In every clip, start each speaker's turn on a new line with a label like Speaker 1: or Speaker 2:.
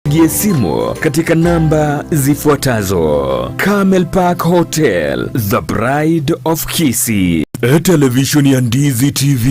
Speaker 1: Tupigie simu katika namba zifuatazo: Camel Park Hotel, The Bride of Kisii. Etelevishoni ya Ndizi TV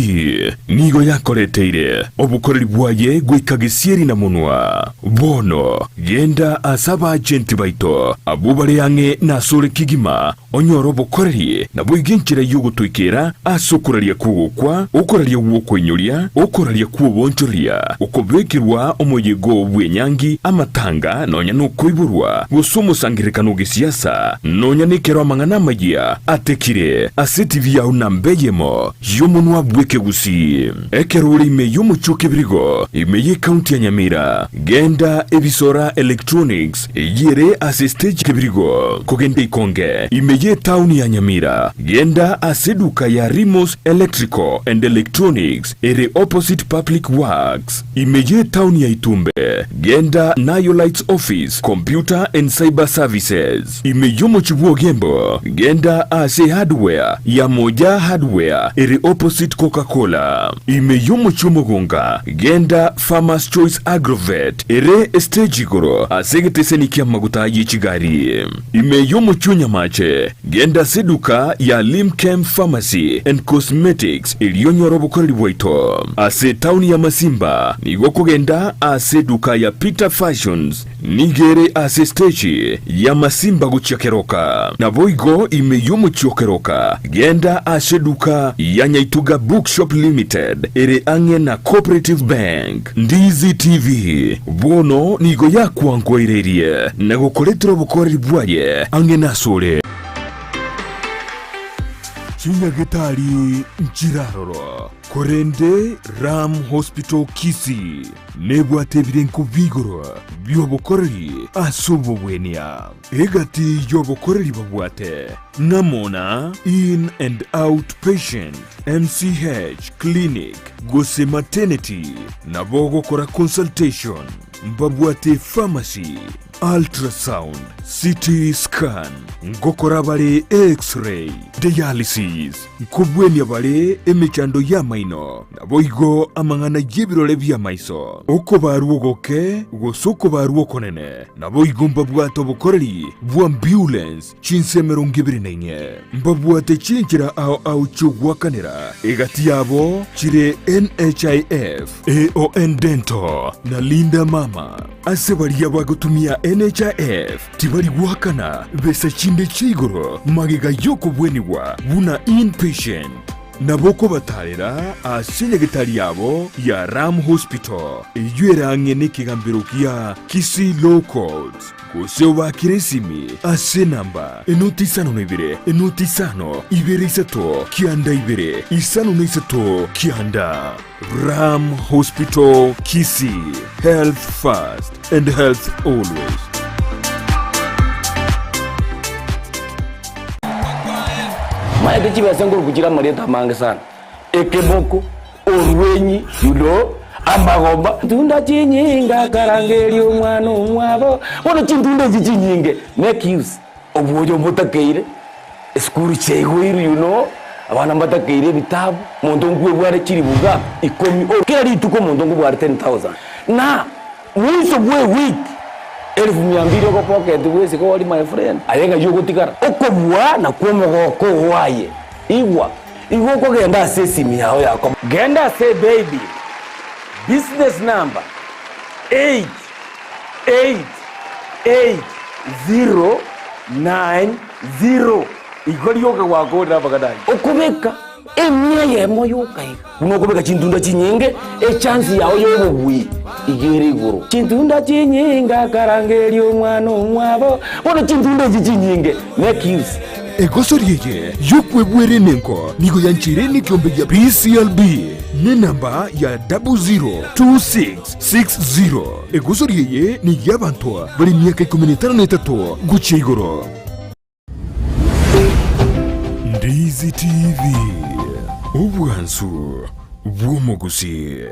Speaker 1: nigo yakoreteire obokoreri bwaye goika gesieri na monwa. Bono genda ase abaagenti baito abwo bare ang'e nasore kegima Onyore obokoreri, naboigo enchera y'ogotoikera ase okoraria kw'ogokwa, okoraria gw'okoinyoria, okoraria kw'oboonchoreria, okobekerwa omoyega oo bw'enyangi, amatanga, nonya nokoiborwa, gose omosangererekano o gesiasa, nonya nekero amang'ana amayia atekire ase etibi yao namba eyemo y'omonwa bw'ekegusii. Ekero ore ime y'omochie o Kebirigo, ime y'ecounty ya Nyamira, genda Ebisora Electronics, Eyio ere ase stage kebirigo kogenda ikonge ime y'etaoni ya Nyamira. Genda ase eduka ya Rimos Electrical and Electronics ere opposite Public Works ime y'etaoni ya Itumbe. Genda Nayo Lights Office, Computer and Cyber Services ime y'omochie bw'Ogembo. Genda ase hardware ya Moja Hardware ere opposite Coca-Cola ime y'omochie Omogonga. Genda Farmers Choice Agrovet ere estage igoro ase egeteseni ki'amaguta ye chigari. Ime y'omochie o Nyamache, genda ase eduka ya Limchem Pharmacy and Cosmetics erio onyore obokoreri bwaito. Ase etaoni ya Masimba nigo okogenda ase eduka ya Peter Fashions Nigo ere ase esteji y'amasimba gochia keroka. Naboigo ime y'omochie o keroka, genda ase eduka ya Nyaituga Bookshop Limited ere ang'e na Cooperative Bank. Ndizi TV bono nigo yakwankoireirie na gokoretera obokoreri bwaye ang'e nasore. Chinyagetari nchiraroro, korende Ram Hospital Kisii nebwate ebirenko bi'igoro bi'obokoreri ase obogwenia. Egati y'obokoreri babwate ng'amo na In and Out Patient, MCH Clinic gose Maternity, nabo ogokora consultation, mbabwate pharmacy, Ultrasound, CT scan, ngokora bare X-ray, dialysis, nkobwenia bare emechando y'amaino, naboigo amang'ana y'ebirore bi'amaiso, okobarwa ogoke gose okobarwa okonene, naboigo mbabwate obokoreri bw'ambulance chinsa 24. Mbabwate chinchera ao ao chi'ogoakanera, egati yabo chire NHIF, AON Dental, na Linda Mama. Ase baria bagotumia NHIF tibari goakana besa chinde chia igoro magega y'okobwenigwa buna inpatient. Nabo okobatarera ase nyagetari yabo ya Ram Hospital eyio ere ang'e nekegambero gia Kisii Law Courts gose obaakere esimi ase enamba enoti isano na ibere enoti isano ibere isato kianda ibere isano na isato kianda. Ram Hospital Kisii, health first and health always.
Speaker 2: Maete chibesa nkoruku chire amarieta amange sana, ekeboko, orwenyi, you know, amagomba. Tunda chinyinge akarangeria omwana omwabo, bono chintunda echi chinyinge make use. Obuoyo mbotakeire, esukuru chiaigoirwe you know, abana mbatakeire ebitabu, omonto nkwebware chilifu ikomi, kera rituko omonto nkobware 10,000 na mwiso bwa ewiki elfu mia mbili ogopocket bwesike ori my friend, aye ng'ai ogotigara? Okobua nakwo omogoko oo aye, igwa, igo okogenda ase esimi yao yako. Genda ase ebaby, business number 8. 88090 Igo rioka gwakorire amang'ana ayio. Okobeka emia eyemo yoka iga, buna okobeka chintunda chinyinge, echance yao y'obobui iga ere igoro. Chintunda chinyinge akarangeria omwana omwabo, bono chintunda echi chinyinge make use.
Speaker 1: Egosori eye y'okwebwera enengo nigo yancheire nekeombe gia PCLB nenamba ya 0026. 60. Egosori eye ney'abanto bare emiaka ikomi na etano na etato gochia igoro. Ndizi TV, obwansu bw'omogusii.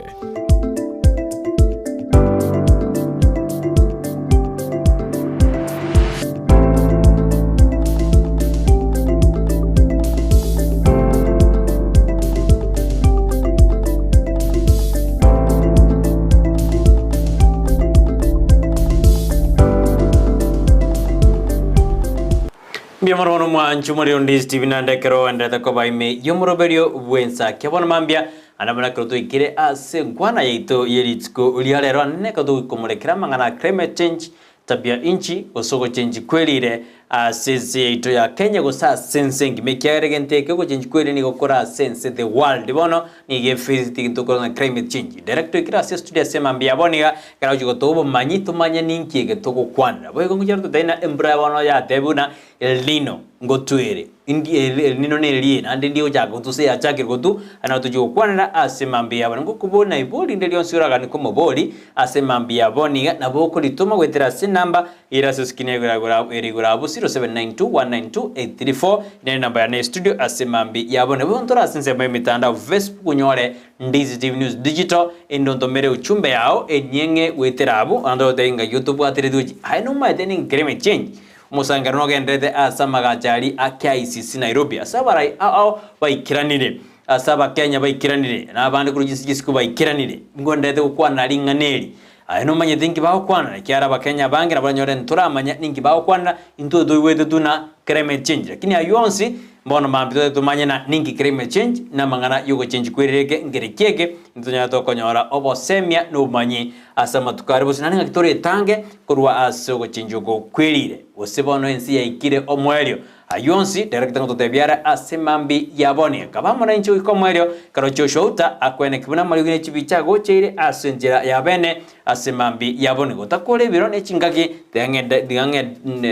Speaker 3: Mbuya mono bono mwanche omorero Ndizi TV naende ekero oenderete koba ime y'omoroberio bw'ensakia bono mambia ande buna ekero twaikire ase enkwana yaito ye rituko ria rero ande ekero togokomorekera amang'ana a climate change Tabia inchi, gose ogochenchi kwerire ase ense yaito ya Kenya gose ase ense engima ekiagera egento eke ogochenchi kwerire nigo kore ase ense the world bono nigo efaced egento tokora ng'a climate change. Direct toikire ase estudio ase mambia ya bono iga ekero agochi gotoa obomanyi tomanye ninki eke togokwanera. Boigo ngochia totebie ng'a embura bono yatebigwe buna El Nino ngotwere indi El Nino neri naende ndi egochaka gotwa gose yachakire gotwa aye nabo tochia gokwanera ase mambia ya bono. Ngokobori ibori rinde rionsi oraganie komobori ase mambia ya bono iga nabo okoritoma goetera ase enamba ere ase eskrini ere igoro abwo 0792192834 nere enamba yane ya studio ase mambia ya bono. Nabo ntore ase ensemo y'emetandao Facebook onyore Ndizi TV News Digital inde ontomere uchumbe yao enyeng'e goetera abwo naende ogotebia ng'ai otobwatereti gochia aye nomaete ninki climate change Omosangererekano nogendererete ase amagacho aria a KICC Nairobi ase abarai ao baikeranire, ase abakenya baikeranire, na abande korwa chinse chi'isiko baikeranire. Ngondererete gokwana ring'ana eri. Aye nomanyete inki bagokwana, ekiagera abakenya abange nabo baranyore ntoramanya ninki bagokwanera, intwe toigwete tu na climate change. Lakini ayio onsi, mbono mambia tote tomanye na ninki climate change, na amang'ana y'ogochengi kwerire eke nkereki eke, ntonyare tokonyora obosemia na obomanyi Ase amatuko aria bosio naende ng'aki toretange korwa ase ogochenchia oko kwerire, gose bono ense yaikire omoerio. Ayio onsi director ngototebia are ase mambi ya bono. Ekaba amo nainche goika omoerio, ekero Joshua Outa akweneki buna amariogi ne chibicha agocheire ase enchera ya bene ase mambi ya bono. Gotakora ebiro ne chingaki, tiga ng'ende tiga ng'e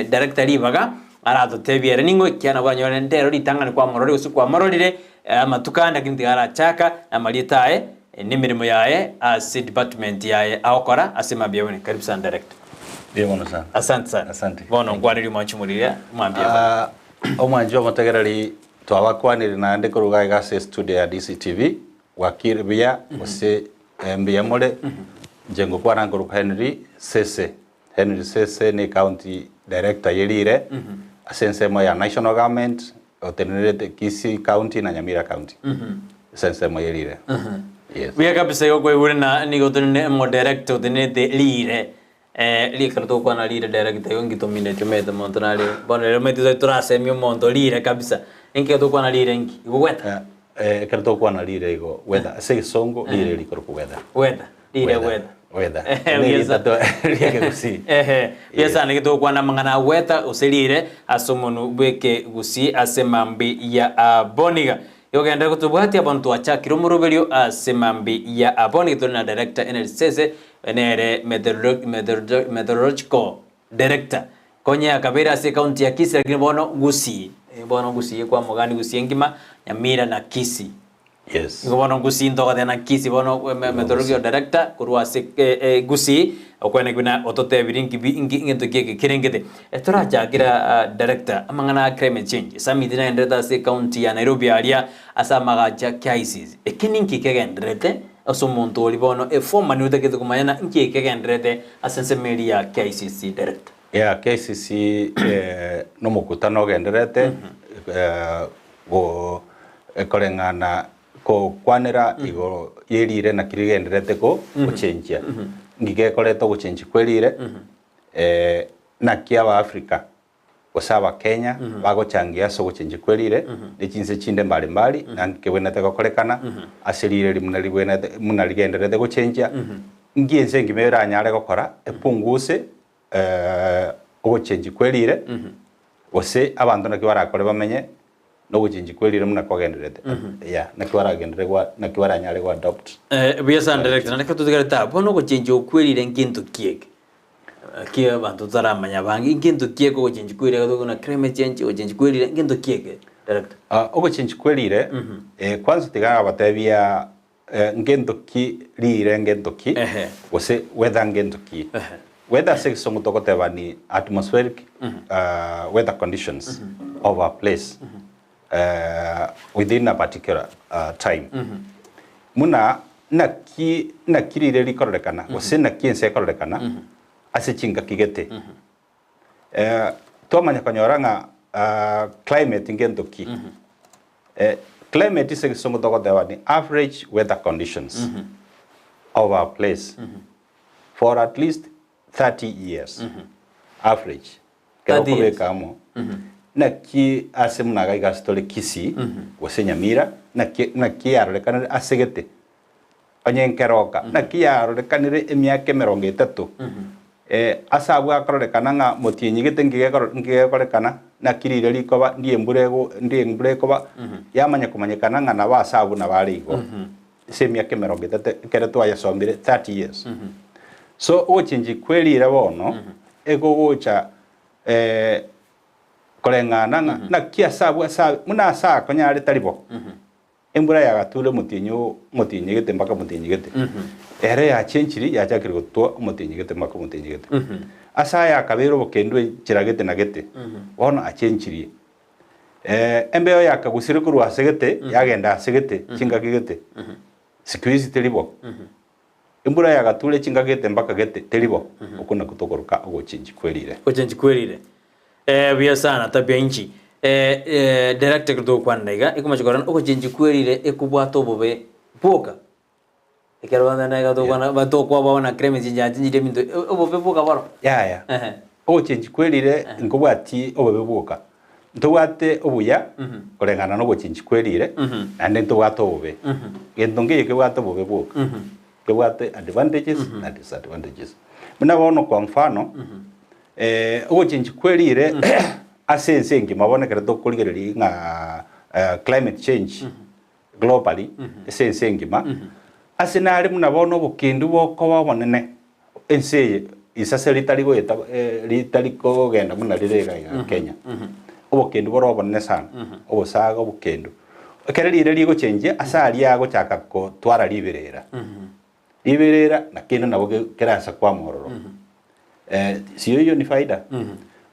Speaker 3: director ribaga aratotebie ere ning'o ekiagera nabo oranyore ndero ritang'ani kwamororire gose kwamororire amatuko ande lakini tiga arachaka namarieta aye Nemeremo yaye ase department yaye agokora ase mambia buna. Karibu sana director.
Speaker 4: Mbuya mono sana.
Speaker 3: Asante sana.
Speaker 4: Asante.
Speaker 3: Bono nkwanerie omwanchi omoriri mwambia bono.
Speaker 4: Ah, omwanchi omotegereri twabakwanire naende korwa iga ase estudio ya DCTV gwakire buya gose eh, mbuya more inche ngokwana nkorokwa Henry Sese Henry Sese ne county director ye rire ase ensemo ya national government Otenenerete Kisii County na Nyamira County. Ase ensemo ye rire. Yes.
Speaker 3: Buya kabisa igo kwaigure na nigo otenene omodirect otenenete rire eh, rikero togokwana rire director igo nki tomineti omanyete omonto nare bono rero omanyete tari torasemia omonto rire kabisa inki ekero togokwana rire inki? Igo weather?
Speaker 4: Eh, ekero togokwana rire igo weather ase egesongo rire rikorokwa weather.
Speaker 3: Weather, rire weather.
Speaker 4: Weather.
Speaker 3: Ehe,
Speaker 4: Ne
Speaker 3: buya
Speaker 4: erieta
Speaker 3: sa-
Speaker 4: to- ri'ekegusii.
Speaker 3: Ehe, buya
Speaker 4: Yes.
Speaker 3: sana nigo togokwana amang'ana a weather gose rire ase omonwe bw'ekegusii ase mambi ya aboniga. Igo genderera gotobwatia bono twachakire omoroberio ase mambi ya aboniga tore na director Henry Sese nere meteorolo- meteorolo- meteorological director konya yakabeire ase ecounty ya Kisii lakini bono Gusii bono Gusii kwamogani Gusii engima Nyamira na Kisii.
Speaker 4: Yes.
Speaker 3: Igo bono Gusii ntogoteba na Kisii bono meteorological director korwa ase Gusii okweneki buna ototebirie nki bi nki ngento ki eke kerengete. Torachakera director amang'ana a climate change, esummit nagenderete ase ecounty ya Nairobi aria ase amagacha KICC. Eke ninki kegendererete ase omonto oria bono eforeman otagete komanya na nki eke kegendererete ase ensemo eria ya KICC director?
Speaker 4: Yeah, KICC nomokutano ogendererete go koreng'ana gokwanera igoro y'erire naki rigendererete go gochenchia. Nki gekoreta ogochenchia kw'erire, naki Abaafrika gose Abakenya bagochangia ase ogochenchia kw'erire, ne chinse chinde mbari mbari, na nki kebwenerete gokorekana ase rire eri buna ribwenerete buna rigendererete gochenchia, nki ense engima eranyare gokora epunguse ogochenchia kw'erire, gose abanto naki barakore bamenye nogochenchia kw'erire buna kwagendererete. Yeah, naki baragenderere gwa naki baranyare go adopt.
Speaker 3: Buya sana director, naende ekero totigarete abwo, bono ogochenchia okwo kw'erire ngento ki eke? Ki abanto totaramanya abange, ngento ki eke ogochenchia kw'erire iga tokobuna climate change, ogochenchia kw'erire, ngento ki eke director?
Speaker 4: Ogochenchia kw'erire, kwanza tiga nabatebia Ngento ki riire ngento ki
Speaker 3: Ehe.
Speaker 4: gose weather ngento ki?
Speaker 3: Ehe.
Speaker 4: Weather ase egesongo togoteba ni atmospheric weather conditions of a place within a particular time. Buna naki naki riire rikororekana gose naki ense ekororekana ase chingaki gete. Twamanya konyora ng'a climate ngento ki? Climate ase egesongo togoteba ni average weather conditions of a place for at least 30 years average. Ekero
Speaker 3: 30 years.
Speaker 4: okobeka amo. Naki ase buna iga iga ase tore Kisii, gose Nyamira, naki naki yarorekanire ase gete, onye nkeroka, naki yarorekanire emiaka emerongo etato, ase abwo akororekana ng'a motienyi gete nkigekoro nkigekorekana, naki riria rikoba ndie embura ego ndie embura ekoba, yamanya komanyekana ng'a nabo ase abwo nabo are igo, ase emiaka emerongo etato ekero twayesomire 30 years. So ogochengi kwe rira bono, egogocha koreng'ana ng'a naki ase abwo ase abe buna ase akonyare tari bo. Embura yagature omotienyi oo omotienyi gete mpaka omotienyi gete. Ere yachenchiri yachakire gotwa omotienyi gete mpaka omotienyi gete. Ase aya akabeire obokendu enchera gete na gete, bono achenchirie. Embeo yakagusire korwa ase gete yagenda ase gete chingaki gete, siku hizi teri bo. Embura yagature chingaki gete mpaka gete, teri bo. Okwo nakwo tokoroka ogochenchi kwerire.
Speaker 3: Gochenchi kwerire. Eh, buya sana tabia inchi. Eh, eh, director ekero togokwanera iga, ekomacha korora ogochenchi kwerire ekobwata obobe bwoka. Ekero bande iga togokwana ba tokoa na climate change yachenchirie ebinto, obobe bwoka boro.
Speaker 4: Yaya,
Speaker 3: Ehe.
Speaker 4: ogochenchi kwerire nkobwati obobe bwoka. Ntobwate obuya koreng'ana nogochenchi kwerire, naende ntobwate obobe. Gento nkeiyo kebwate obobe bwoka, kebwate advantages na disadvantages. Buna bono kwa mfano, ogochenchi kwerire ase ense engima bono ekero tokorigereria ng'a climate change globally ase ense engima, ase nare buna bono obokendu bokoba obonene ense eye risase ritari goeta ritari kogenda buna rire iga iga Kenya. Obokendu bore obonene sana, obosaga obokendu. Ekero rire rigochenjia ase aria agochaka kotwara riberera, riberera na kende nabo kerase kwama ororo. Sio eyio ni faida.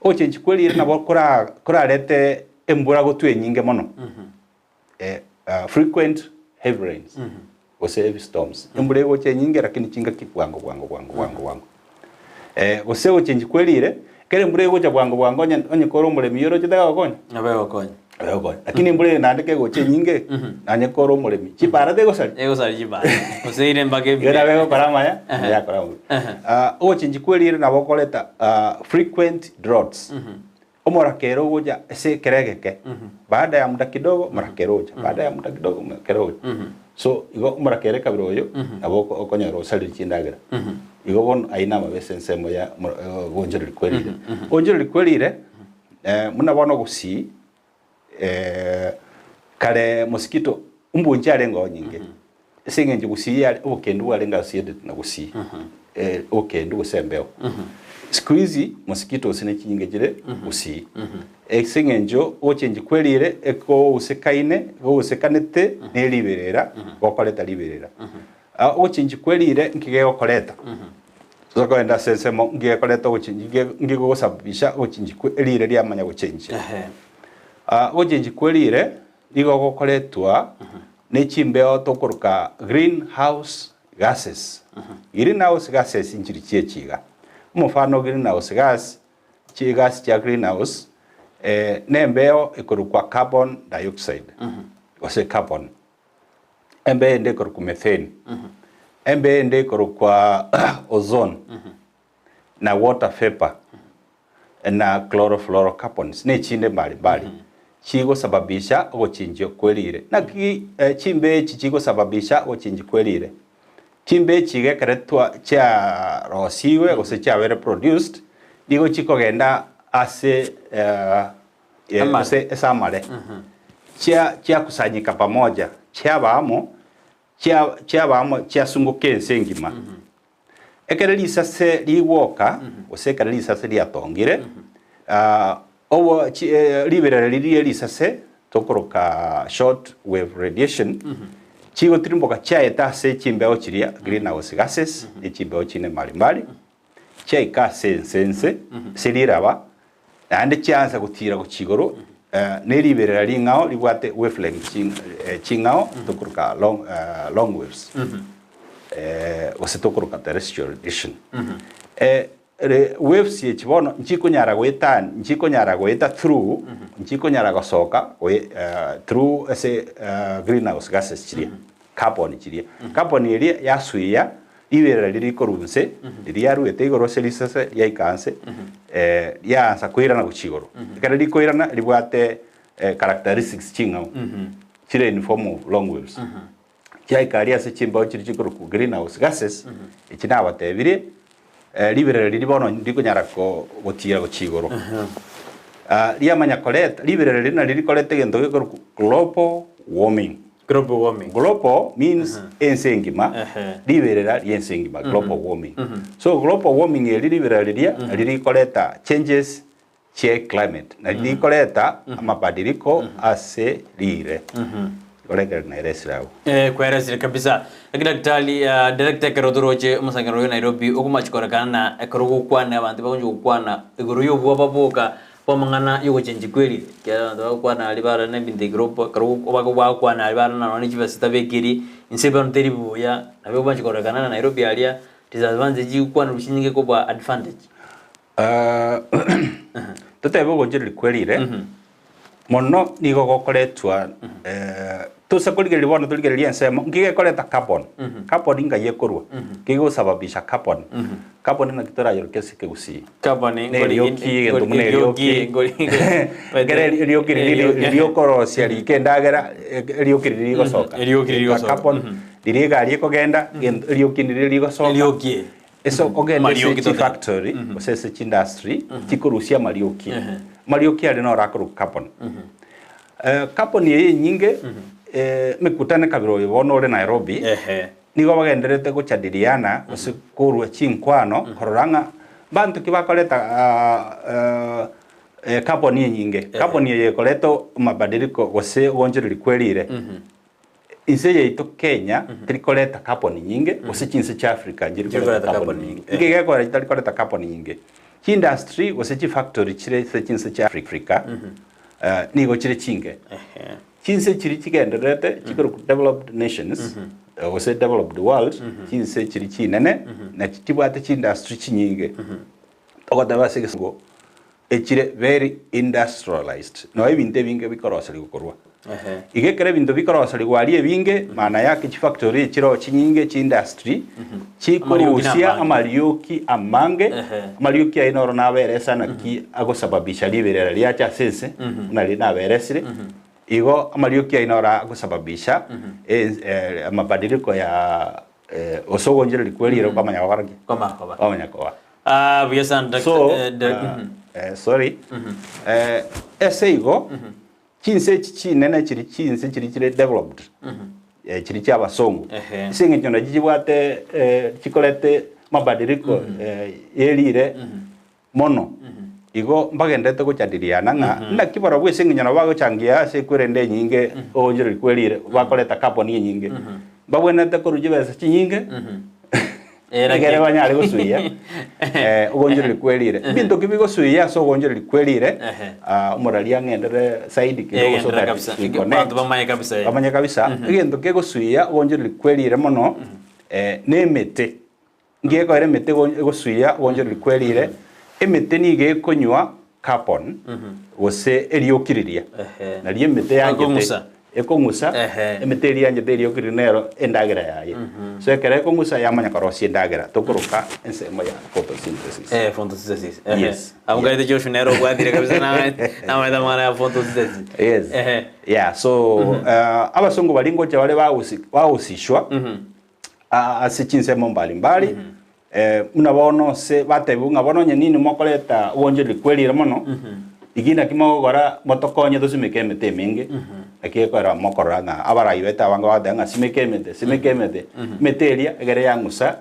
Speaker 4: Ogochenji kwe rire nabo kora korarete embura gotwa enyinge mono. Frequent heavy rains gose heavy storms, embura egocha enyinge lakini chingaki bwango bwango bwango bwango bwango. Gose gochengi kwerire, ekero embura egocha bwango bwango onye onye kore omoremi oroche tegokonya?
Speaker 3: Nabo egokonya.
Speaker 4: Egokonya. Lakini embura eye naende kegocha enyinge, nonye kore omoremi, chipara tegosaria?
Speaker 3: Egosaria chipara. Gose eire mpaka
Speaker 4: Igo
Speaker 3: ebire.
Speaker 4: nabo egokora amaya, yakora amabe. Ogochengi kwerire nabo okoreta frequent droughts. Omorakera ogocha ase ekero egeke, baada ya muda kidogo omorakera ocha, baada ya muda kidogo omorakera ocha. So igo omorakera ekabira oyo nabo oko- okonyora osarire chindagera. Igo bono ayio namabe ase ensemo ya omo- ogoonchoreria kwe rire. Ogoonchoreria kwe rire, buna bono gusii kare mosquito mbunche arenge oo nyinge, ase eng'encho gusii yare obokendu bwarenge associated na gusii, obokendu gose embeo. Siku hizi mosquitoes ne chinyinge chire gusii, ase eng'encho ogochengi kwerire ekousekaine egousekanete ne riberera gokoreta riberera. Ogochengi kwerire nki gegokoreta? Tokoenda ase ensemo nki gekoreta ogochengi nki gegosababisha ogochengi kwe erire riamanya gochengia. Ogochengi kwerire Nigo gokoretwa ne chimbeo tokoroka green house gases. Green house gases nchiri chi'echi iga. Omofano green house gas, chigas chia green house nembeo ekorokwa carbon dioxide gose carbon. Embeo ende ekorokwa methane. Embeo ende ekorokwa ozone na water vapour. na chlorofluorocarbons, na echinde mbari mbari, chigosababisha ogochinchio kwe riire. Naki chimbe echi chigosababisha ogochinchio kwe riire? Chimbe echi iga ekero twa chiarosiwe gose chiabeire produced, nigo chikogenda ase gose ase amare, chia chiakusanyika pamoja, chiaba amo, chia chiaba amo chiasungoka ense engima. Ekero risase rigwoka, gose ekero risase riatongire, obo chi riberera riria rie risase tokoroka short wave radiation, chigotirimboka chiaeta ase chimbeo chiria, greenhouse gases, ne chimbeo chinde mbali mbali, chiaika ase ense ense, ase riraba, naende chiansa gotiira gochia igoro, ne riberera ring'ao ribwate wavelength ching'ao tokoroka long long waves, gose tokoroka terrestrial radiation. Waves echi bono nchikonyara goeta nchikonyara goeta through nchikonyara gosoka through ase greenhouse gases chiria. Carbon chiria. Carbon eria yasuia riberera riria rikorwa inse, riria yaruete igoro ase risase riaika nse. Riaansa koirana gochia igoro. Ekero rikoirana ribwate characteristics ching'ao chire in form of long waves. Chiaika aria ase chimbao chiria chikorokwa greenhouse gases, echi nabatebirie, riberera riria bono ndikonyara gotira gochia igoro. Riamanya koreta, riberera riria nario rikoreta egento gekorokwa global warming.
Speaker 3: Global warming.
Speaker 4: Global means ense engima, riberera ri'ense engima, global warming. So global warming eri riberera riria nario rikoreta changes chie climate, nario rikoreta amabadiliko ase rire. Orekere naeresire abwo.
Speaker 3: Eh, kwaeresire kabisa. Lakini daktari, uh, director ekero toroche omosangererio oyo Nairobi okomachi korekana na ekero ogokwana abanto bagoncha gokwana igoro y'obwoba boka Bw'amang'ana y'ogochenchia kw'erire, ekiagera abanto bagokwana aria barane ebinto ekero ekero bagokwana aria barane nonya ne chibesa chitabekiri, inse bono teri buya, nabo okobancha kororekana na Nairobi aria, disadvantage chigokwanwa chinyinge kobua advantage.
Speaker 4: Totebe ogoonchoreria kwerire, mono nigo gokoretwa tose korigereria bono torigererie ensemo, nki gekoreta carbon? Carbon ngai ekorwa? Nki gegosababisha carbon? Carbon naki torayoroke ase ekegusii?
Speaker 3: Carbon
Speaker 4: Ne erioki, egento buna erioki. Ekero erioki riria riria okorosia riko endagera, erioki riria rigosoka.
Speaker 3: Erioki riria rigosoka.
Speaker 4: Carbon riria egari ekogenda, egento erioki ndiria rigosoka.
Speaker 3: Erioki.
Speaker 4: Ase ogende ase
Speaker 3: Amarioki totebe.
Speaker 4: chifactory gose ase chiindustry chikorusia amarioki. Amarioki aria noro akorokwa carbon. Carbon eye enyinge, emekutano ekabere oyo bono ore Nairobi, Nigo bagendererete gochadiliana gose korua chinkwano korora ng'a mbanto ki bakoreta carbon enyinge. Carbon eye ekoreta amabadiliko gose ogoonchoreria kwerire. Inse yaito Kenya teri koreta carbon nyinge gose chinse chia Africa nchiri koreta carbon nyinge. Inki gekogera chitari koreta carbon nyinge? Chiindustry gose chifactory chire ase chinse chia Africa nigo chire chinke. Chinse chiria chigendererete chikorokwa developed nations gose developed world, chinse chiria chinene na chibwate chiindustry chinyinge, togoteba ase egesongo echire very industrialized, noo ebinto ebinge bikoroserigwa korwa. Iga ekero ebinto bikoroserigwa aria ebinge, maana yake chifactory echiroo chinyinge, chiindustry, chikorusia amarioki amange, amarioki ayio noro naberesa naki agosababisha riberera riacha ase ense, buna riria naberesire, igo amarioki ayio noro agosababisha amabadiliko ya gose ogoonchoreria kwe riroba kwamanya gokora ki?
Speaker 3: Kwamanya koba.
Speaker 4: Kwamanya koba.
Speaker 3: Ah, buya sana Dr.
Speaker 4: So,
Speaker 3: eh,
Speaker 4: sorry, ase igo, Chinse echi chinene chiri chinse chiri chire developed, chiri chia abasongo. Ase eng'encho nachi chibwate chikorete mabadiliko yerire mono. Igo mbagenderete gochadiliana ng'a naki barabwo ase eng'encho nabo bagochangia ase ekwerende enyinge ogoonchoreria kwerire bakoreta carbon enyinge. Mbabwenerete korwa chibesa chinyinge Ekere banyare gosuia ogoonchoreria kwerire. Ebinto ki bigosuia ase ogoonchoreria kwerire? Omoraria ang'endere saidi kidogo so
Speaker 3: Egendera
Speaker 4: that
Speaker 3: kabisa.
Speaker 4: we connect.
Speaker 3: Abanto bamanye kabisa, eh.
Speaker 4: Bamanye kabisa. Egento kegosuia ogoonchoreria kwerire mono nemete. Ngekoera emete egosuia ogoonchoreria kwerire, emete nigo ekonywa carbon gose erioki riria. Nario emete yanchete
Speaker 3: Ekong'usa.
Speaker 4: ekong'usa,
Speaker 3: Ehe.
Speaker 4: emete eria yanchete erioki riria nero endagera yaye. So ekero ekong'usa yamanya korosia endagera tokoroka ensemo ya photosynthesis.
Speaker 3: Eh, photosynthesis. Ehe.
Speaker 4: Yes.
Speaker 3: Abwo nkaete Joshua nere obwatire kabisa na namaete amang'ana ya photosynthesis.
Speaker 4: Yes.
Speaker 3: Ehe.
Speaker 4: Yeah, so abasongo baria ngocha bare bagosi bagosishwa ase chinsemo mbali mbali, buna bono ase batebigwe ng'a bono onye ninwe mokoreta oboonchoreria kwerire mono, iki naki mogokora motokonye tosimeke emete emenge, naki gekorera mokorora ng'a abarai baito abange bagoteba ng'a simeka emete, simeka emete, emete eria egere yang'usa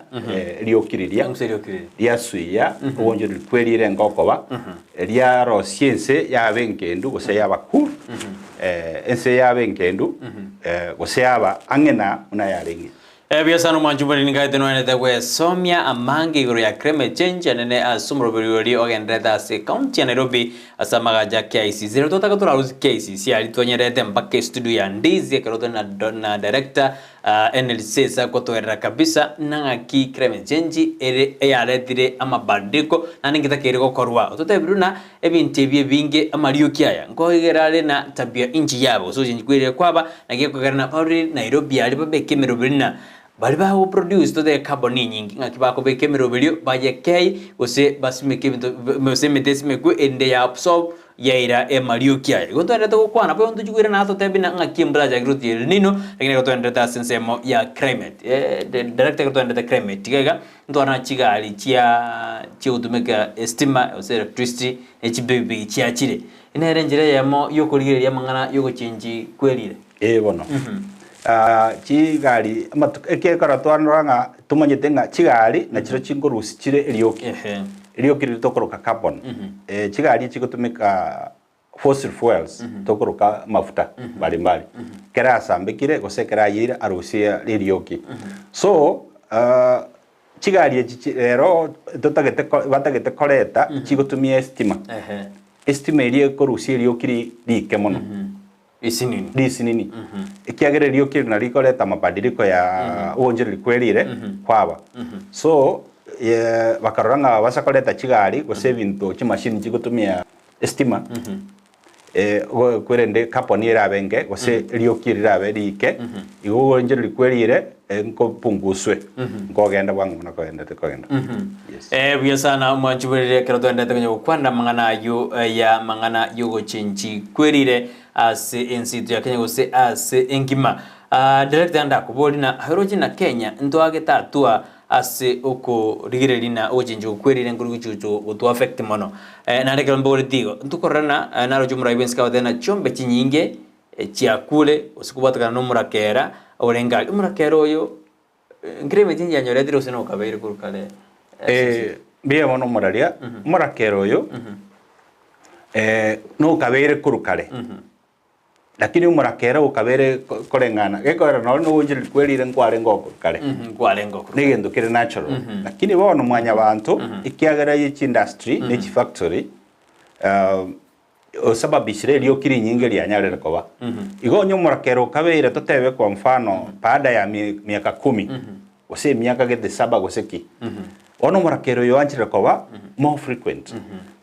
Speaker 4: erioki riria,
Speaker 3: Yang'usa erioki riria.
Speaker 4: riasuiya oboonchoreria kwerire ngokoba, riarosia ense yaba enkendu gose yaba cool, ense yaba enkendu, gose yaba ang'e na buna yarenge.
Speaker 3: Ebuya sana omwanchi omonene nkaete noenete gwesomia amange igoro ya climate change anene ase omoroberi oria ogenderete ase county ya Nairobi ase amagacho a KICC. Rero twataka torarusie KICC aria twanyerete mpaka estudio ya Ndizi ekero tore na na director Henry Sesa gotoerera kabisa nang'aki climate change ere eyaretire amabadiliko naende ngetaka ere gokorwa. Ototebire buna ebinto ebi ebinge amarioki aya nkoigera are na tabia inchi yabo gose gochenchia kwerire kwaba naki ekogera na barure Nairobi aria babeke emeroberi na. Baria bagoproduce totebe carbon enyinge ng'aki bakobeka emeroberio bayekei gose basimeke ebinto gose emete esimekwe erinde ya absorb yaira amarioki aya. Igo ntwenderete gokwana boigo ntochi koirana totebe buna ng'aki embura yachakire gotiga El Nino lakini ekero twenderete ase ensemo ya climate direct ekero twenderete climate iga iga ntwarora chigari chia chigotumeka estima gose electricity ne chipikipiki chiachire. Nere enchera eyemo yokorigereria amang'ana yogochenchi kwerire.
Speaker 4: Ee bono. Chigari amatuko ekiekero twarora ng'a tomanyete ng'a chigari nachiro chinkorusia chire erioki.
Speaker 3: Ehe.
Speaker 4: Erioki riria tokoroka carbon. Chigari chigotumeka fossil fuels tokoroka amafuta mbari mbari. Ekero asambekire gose ekero ayeire arusie erioki. So chigari echi chi rero totagete ko batagete koreta chigotumia estima.
Speaker 3: Ehe.
Speaker 4: Estima eria ekorusia erioki ri rike mono.
Speaker 3: Risinini.
Speaker 4: Risinini. Ekiagera erioki eri nario rikoreta amabadiliko ya ogoonchoreria kwerire kwaba. So bakarora ng'a basa koreta chigari gose ebinto chimashini chigotumia estima kwerende carbon erabe enke gose erioki eri rirabe riike, igo ogoonchoreria kwerire nkopunguswe nkogenda bwango buna kogenderete kogenda. Yes.
Speaker 3: Buya sana omwanchi bwerire ekero twaenderete konya gokwana amang'ana ayio ya amang'ana yogochenchi kwerire ase ense yaito ya Kenya gose ase engima. Director ndakobori na oroche na Kenya ntwagete hatua ase okorigereria na ogochenchi okwerire nkori gochigocha gotu affect mono. Naende ekero mbogoretie igo ntokorora na naroche omorai bwensi kagoteba na chiombe chinyinge chiakure gose kobwatekana na omorakera orenge aria. Omorakera oyo Nkere emechie yanyoretire gose nokabeire korwa kare?
Speaker 4: Eh, mbuya mono omoraria. Omorakera oyo nokabeire korwa kare, lakini omorakera okabeire koreng'ana gekorera nonye nogoonchoreria kwerire nkwarenge oo korwa kare.
Speaker 3: Nkwarenge oo korwa kare.
Speaker 4: Negento kere natural. Lakini bono mwanyabanto ekiagera ye chiindustry ne chifactory osababishire erioki rinyinge rianyarire koba. Igo onye omorakera okabeire totebe kwa mfano baada ya miaka kumi gose emiaka gete saba gose ki, bono omorakera oyo oanchire koba more frequent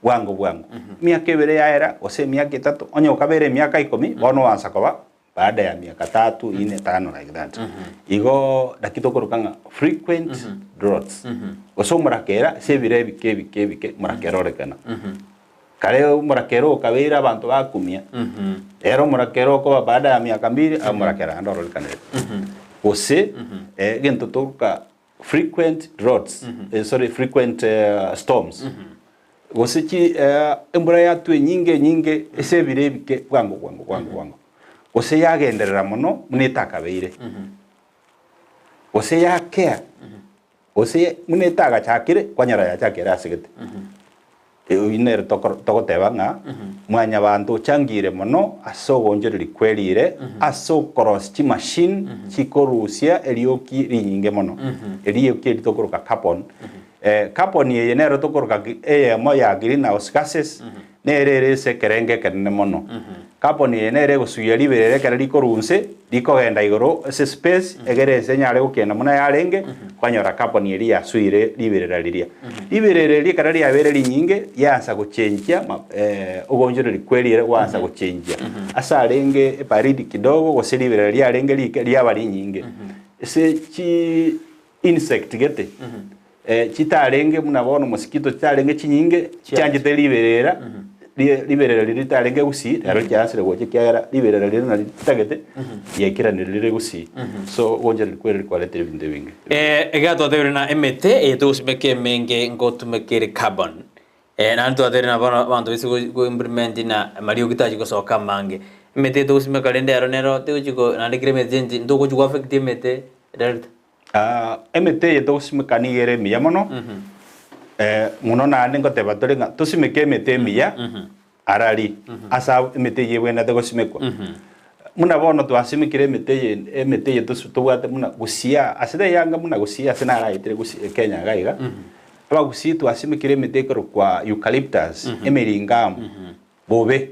Speaker 4: bwango bwango. Emiaka ebere yaera gose emiaka etato, onye okabeire emiaka ikomi bono oansa koba baada ya miaka tatu, ine, tano like that. Igo naki tokoroka ng'a frequent droughts gose omorakera ase ebiro ebike ebike ebike omorakera orekana. Kare omorakera okabeire abanto bakumia, ere omorakera okoba baada ya miaka mbiri, omorakera naende ororekanire. Gose egento tokoroka frequent droughts, sorry frequent storms, gose chi embura yatwa enyinge enyinge ase ebiro ebike bwango bwango bwango bwango, gose yagenderera mono buna etakabeire, gose yakea. Gose buna etagachakire, kwanyora yachakire ase gete. Oyio nere togoteba ng'a mwanyabanto ochangire mono ase ogoonchoreria kwerire ase okorosia chimachine chikorusia erioki rinyinge mono. Erioki eri tokoroka carbon. Carbon eye nero tokoroka eyemo ya greenhouse gases, Nere ere ase ekerengo ekenene mono. Carbon eye nere egosugia riberera ekero rikorwa inse rikogenda igoro ase space egere ense enyare gokenda buna yarenge, kwanyora carbon eria yasuire riberera riria. Riberera eria ekero riabeire rinyinge riansa gochenchia ogoonchoreria kwe riera gwansa gochenchia. Ase arenge ebaridi kidogo gose riberera riarenge rike riaba rinyinge. Ase chi insect gete chitarenge buna bono mosquito chitarenge chinyinge chianchete riberera riberera riria ritarenge gusii rero chiansire gocha ekiagera riberera riria nario ritagete riaikiranire rire gusii so ogoonchoreria kwere rikwaretire ebinto ebinge.
Speaker 3: Iga twatebire na emete eye togosimeka emenge ngotumeka ere carbon. Naende twatebire na bono abanto baise go implement na amariogi tachi gosoka amange. Emete eye togosimeka rende ero nero tegochi ko naende kera emete change ntogochi go affect emete director.
Speaker 4: Emete eye togosimeka nigo ere emiya mono, mono naende ngoteba tore ng'a tosimeke emete emiya arari ase emete eyio ebwenerete gosimekwa. Buna bono twasimekire emete eye emete eye tobwate buna gusii ase taiyo buna gusii ase naraetire gusii Kenya iga iga, abagusii twasimekire emete ekorokwa eucalyptus, emiringamu, bobe.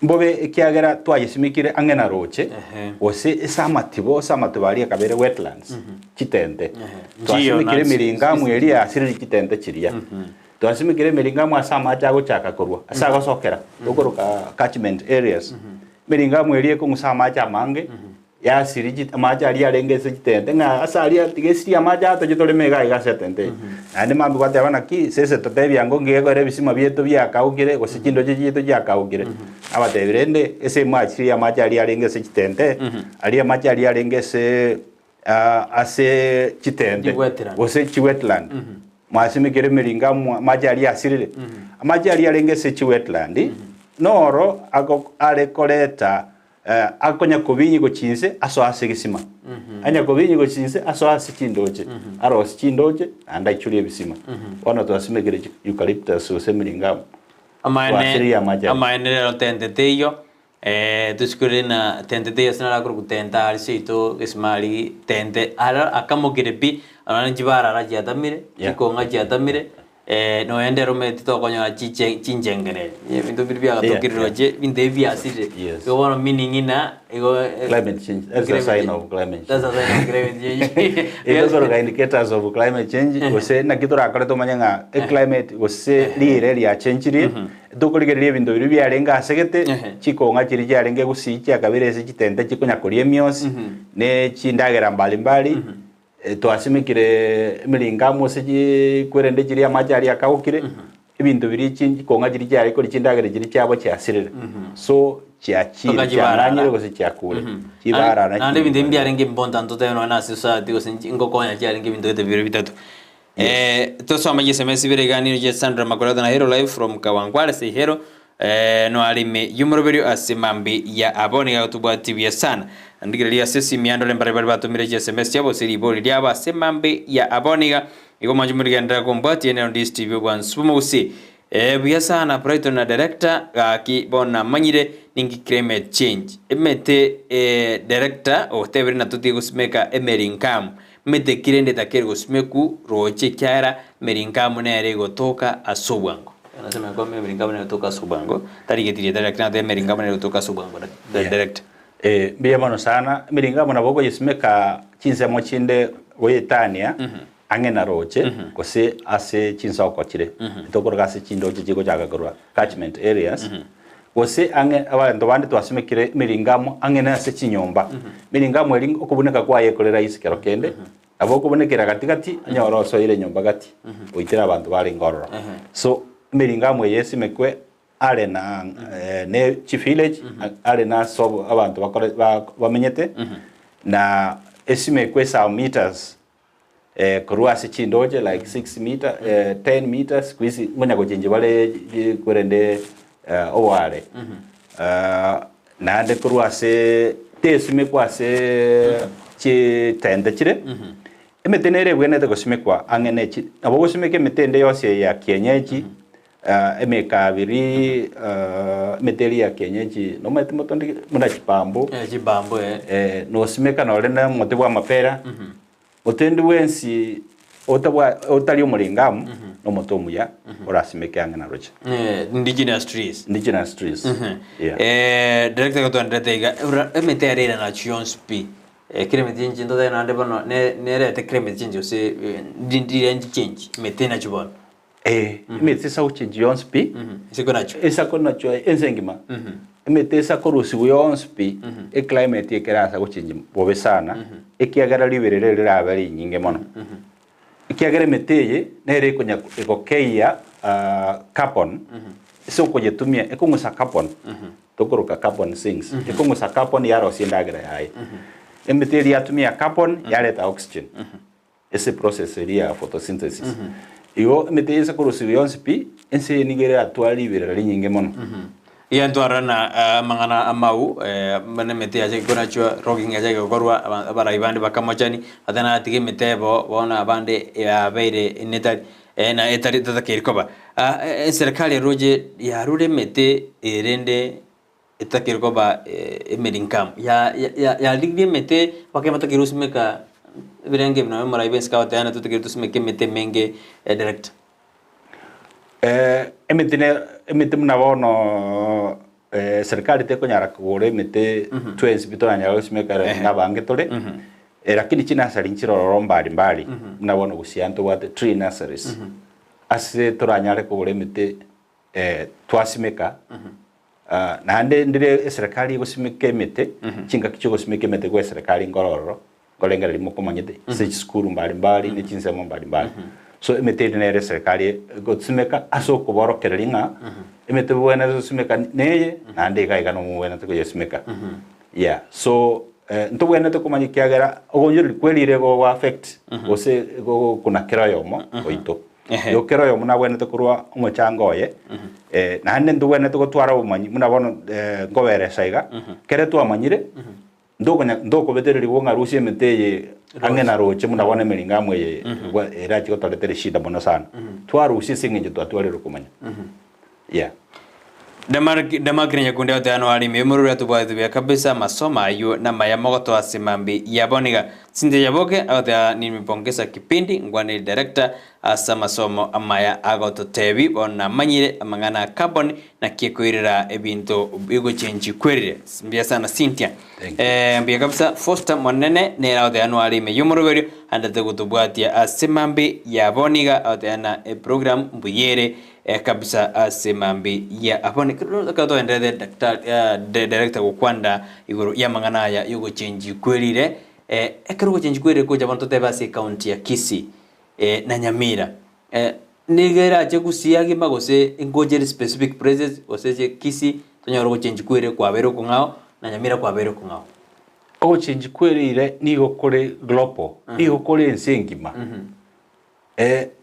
Speaker 4: Mbobe ekiagera twayesimekire ang'e na roche, gose ase amatibo, ase amatibo aria akabere wetlands, chitente. Twasimekire emiringamu eria yasirire chitente chiria. Twasimekire emiringamu ase amache agochaka korwa, ase agosokera, tokoroka catchment areas. Emiringamu eria ekong'usa amache amange. Yasiri chi amache aria arenge ase chitente, ng'a ase aria tiga esirie amache aya toche toreme iga iga ase etente eye. Naende mambia gwateba naki, sese totebia ango ngiya ekero ebisima biaito biakaukire, gose chindoche chiaito chiakaukire. Abatebi rende, ase mwachiririe amache aria arenge ase chitente, aria amache aria arenge ase ase chitente,
Speaker 3: Chiwetland.
Speaker 4: gose chiwetland, mwasimekire emeringo amo amache aria asirire. Amache aria arenge ase chiwetland, noro ago are koreta Akonya kobinyigwa gochia inse asoe ase egesima, anya kobinyigwa gochia inse asoe ase chindoche, arosie chindoche naende aichorie ebisima. Bono twasimekire chi eucalyptus gose emiringamu,
Speaker 3: Amaene
Speaker 4: twasiririe amache aria.
Speaker 3: amaene rero tente teiyo tosikore na tente teiyo ase naro akorokwa tente aria seito gesima aria tente aro akamokire pi, nonya chibarara chiatamire,
Speaker 4: Yeah.
Speaker 3: chikong'a chiatamire. Nonya ndero omanyete tokonyora chiche chinchengere, ebinto biria biagatokire
Speaker 4: Yeah, yeah.
Speaker 3: roche, ebinto ebi biasirire.
Speaker 4: Yes.
Speaker 3: Igo bono meaning ng'a igo
Speaker 4: Climate change, that's a sign of climate
Speaker 3: That's a sign of climate change.
Speaker 4: Etokoroka indicators of climate change gose naki torakore tomanye ng'a eclimate gose riire riachenchirie, tokorigereria ebinto biria biarenge ase gete,
Speaker 3: Ehe.
Speaker 4: chikong'a chiria chiarenge gusii chiakabere ase chitente chikonya koria emiosi, ne chindagera mbalimbali. Twasimekire emiringo amo ase chikwerende chiria amache aria akaukire, ebinto biria chikong'a chiria chiare koria chindagera chiria chiabo chiasirire. So chiachire,
Speaker 3: Mpaka chibarara.
Speaker 4: chiang'anyire gose chiakure. Chibarara
Speaker 3: Naende ebinto ebi
Speaker 4: chibarara.
Speaker 3: mbiarenge important totebe nonya na ase society gose ngokonya chiarenge ebinto gete bibere bitato. Tosome chisms ibere iga nigo chia Sandra Makurata na Hero Live from Kawangware say hello. Noare ime y'omoroberio ase mambia ya abo nigo agotobwatia buya sana. Ndigereria ase esimi yandore mbare baria batomire chiSMS chiabo ase ribori riabo ase mambia ya abo niga igo mwanche morigenderera kombwatia nero Ndizi TV obwansu bw'omogusii. Buya sana Brighton na director gaki bono namanyire ninki climate change emete director otebire na totige gosimeka emerinkamu emete ki rende etakeri gosimeku roche ekiagera emerinkamu nere egotoka ase obwango. Anasema ya kwamba emeringamu nere egotoka ase obwango tari getiria tari lakini nateba emeringamu nere egotoka ase obwango
Speaker 4: Yeah.
Speaker 3: director.
Speaker 4: Eh, mbuya mono sana. Emiringamu nabo okoyesimeka chinsemo chinde goetania ang'e na roche gose ase chinsoko chire. Tokoroka ase chindoche chigochaka korwa catchment areas gose ang'e abanto bande twasimekire emiringamu ang'e na ase chinyomba. Emiringamu eri okobuneka kwaye ekore rahisi kero kende Nabo okobonekera gati gati, onye ore osoire nyomba gati, oitere abanto barenge ororo. So emeringamu eye esimekwe are na ne chivillage, are na ase abanto bakore bamenyete, na esimekwe some meters korwa ase chindoche like 6 meter, 10 meters, siku hizi ngonya gochenchia bare korende oboare. Naende korwa ase tesimekwa ase chitente chire, emete nere ebwenerete gosimekwa ang'e ne chi nabo ogosimeka emete ende yonsi eye ya kienyeji, emekabiri, emete eria ya kienyeji nomanyete motonde buna chibambo,
Speaker 3: Eh, chibambo eh.
Speaker 4: nosimeka nore na omote bwa amapera. Otendi bwensi otabwa otari omoringamu nomote omuya orasimeke ang'e naroche.
Speaker 3: Indigenous trees.
Speaker 4: Indigenous trees. Yeah.
Speaker 3: Director gotwanderete iga ura emete ere ere nachi yonsi pi climate change ntotae naende bono ne nerete climate change gose ndire change emete nachi bono.
Speaker 4: Eh, emete esa gochenchia yonsi pi,
Speaker 3: Ase konachwa.
Speaker 4: esa konachwa ense engima, emete esa korusigwa yonsi pi, eclimate ekerasa gochenchia bobe sana, ekiagera riberera eri rirabe rinyinge mono. Ekiagera emete eye, nere ekonya egokeyia carbon, ase okoyetumia ekong'usa carbon, tokoroka carbon sinks, ekong'usa carbon yarosia endagera yaye. Emete eria yatumia carbon, yareta oxygen. Ase process eria ya photosynthesis. Igo emete eye ase korosiwa yonsi pi, ense eye nigo eratware riberera rinyinge mono.
Speaker 3: Iga ntwarora na amang'ana amau buna emete yachake konachwa, logging yachake gokorwa, abarai bande bakamochani, batanatiga emete ebo bono abande yabeire netari na etari etatakeiri koba. Eserekari eroche yarure emete erende etakeire koba emerinkamu, yarigirie emete mpaka ebatakeire gosimeka ebirengo ebi nonye omorai bw'ensike agoteba ng'a totakeire tosimeke emete emenge director.
Speaker 4: Emete ne emete buna bono serikali tekonyara kogora emete twensi pi toranyare gosimeka ere na abange tore, lakini chinursery nchire ororo mbali mbali, buna bono gusii ntobwate tree nurseries, ase toranyare kogora emete twasimeka. Naende ndire eserekari egosimeka emete, chingaki chiogosimeka emete gwa eserekari nkore ororo, nkorengereria mokomanyete, ase chisukuru mbari mbari ne chinsemo mbari mbari. So emete eri nere eserekari egosimeka ase okoborokereria ng'a emete bobwenerete gosimeka neye, naende iga iga nomobwenerete koyesimeka. Yeah, so ntobwenerete komanya ekiagera ogonyoreri kwerire gogo affect gose gokuna kera oyomo oito. Igo kera oyomo nabwenerete korwa omochango oye, naende ntobwenerete gotwara obomanyi buna bono nkoberesa iga, kere twamanyire, ntokonya ntokobetererigwa ng'a rusia emete eye ang'e na roche buna bono emeringamu eye gwa erache gotoretera eshida mono sana. Twarusia ase eng'encho twatwarire okomanya. Yeah.
Speaker 3: Damark Nyakundi agoteeba noarime omorwori atobwatete buya kabisa amasomo ayio namaya mogotoa ase mambi yabo niga Cynthia Nyaboke agoteeba nimepongeza kipindi ngwaneri director ase amasomo amaya agototebi bono namanyire amang'ana a carbon naki ekoirera ebinto bigochenchi kwerire mbuya sana Cynthia
Speaker 4: Thank you.
Speaker 3: Eh, mbuya kabisa Foster Monene nere agoteeba noarime yomoroberio andete gotobwatia ase mambi yabo niga agoteeba na eprogram mbuyere Kabisa ase mambi ya abwo ekero toenderete daktari director gokwanera igoro y'amang'ana aya y'ogochenji kwerire, ekero ogochenji kwerire gocha bono totebe ase ecounty ya Kisii na Nyamira, nigo erache Gusii agima gose ngoche ere specific places gose eche Kisii tonyore ogochenji kwerire kwabeire okong'ao na Nyamira kwabeire okong'ao.
Speaker 4: Ogochenji kwerire nigo kore global, nigo kore ense engima.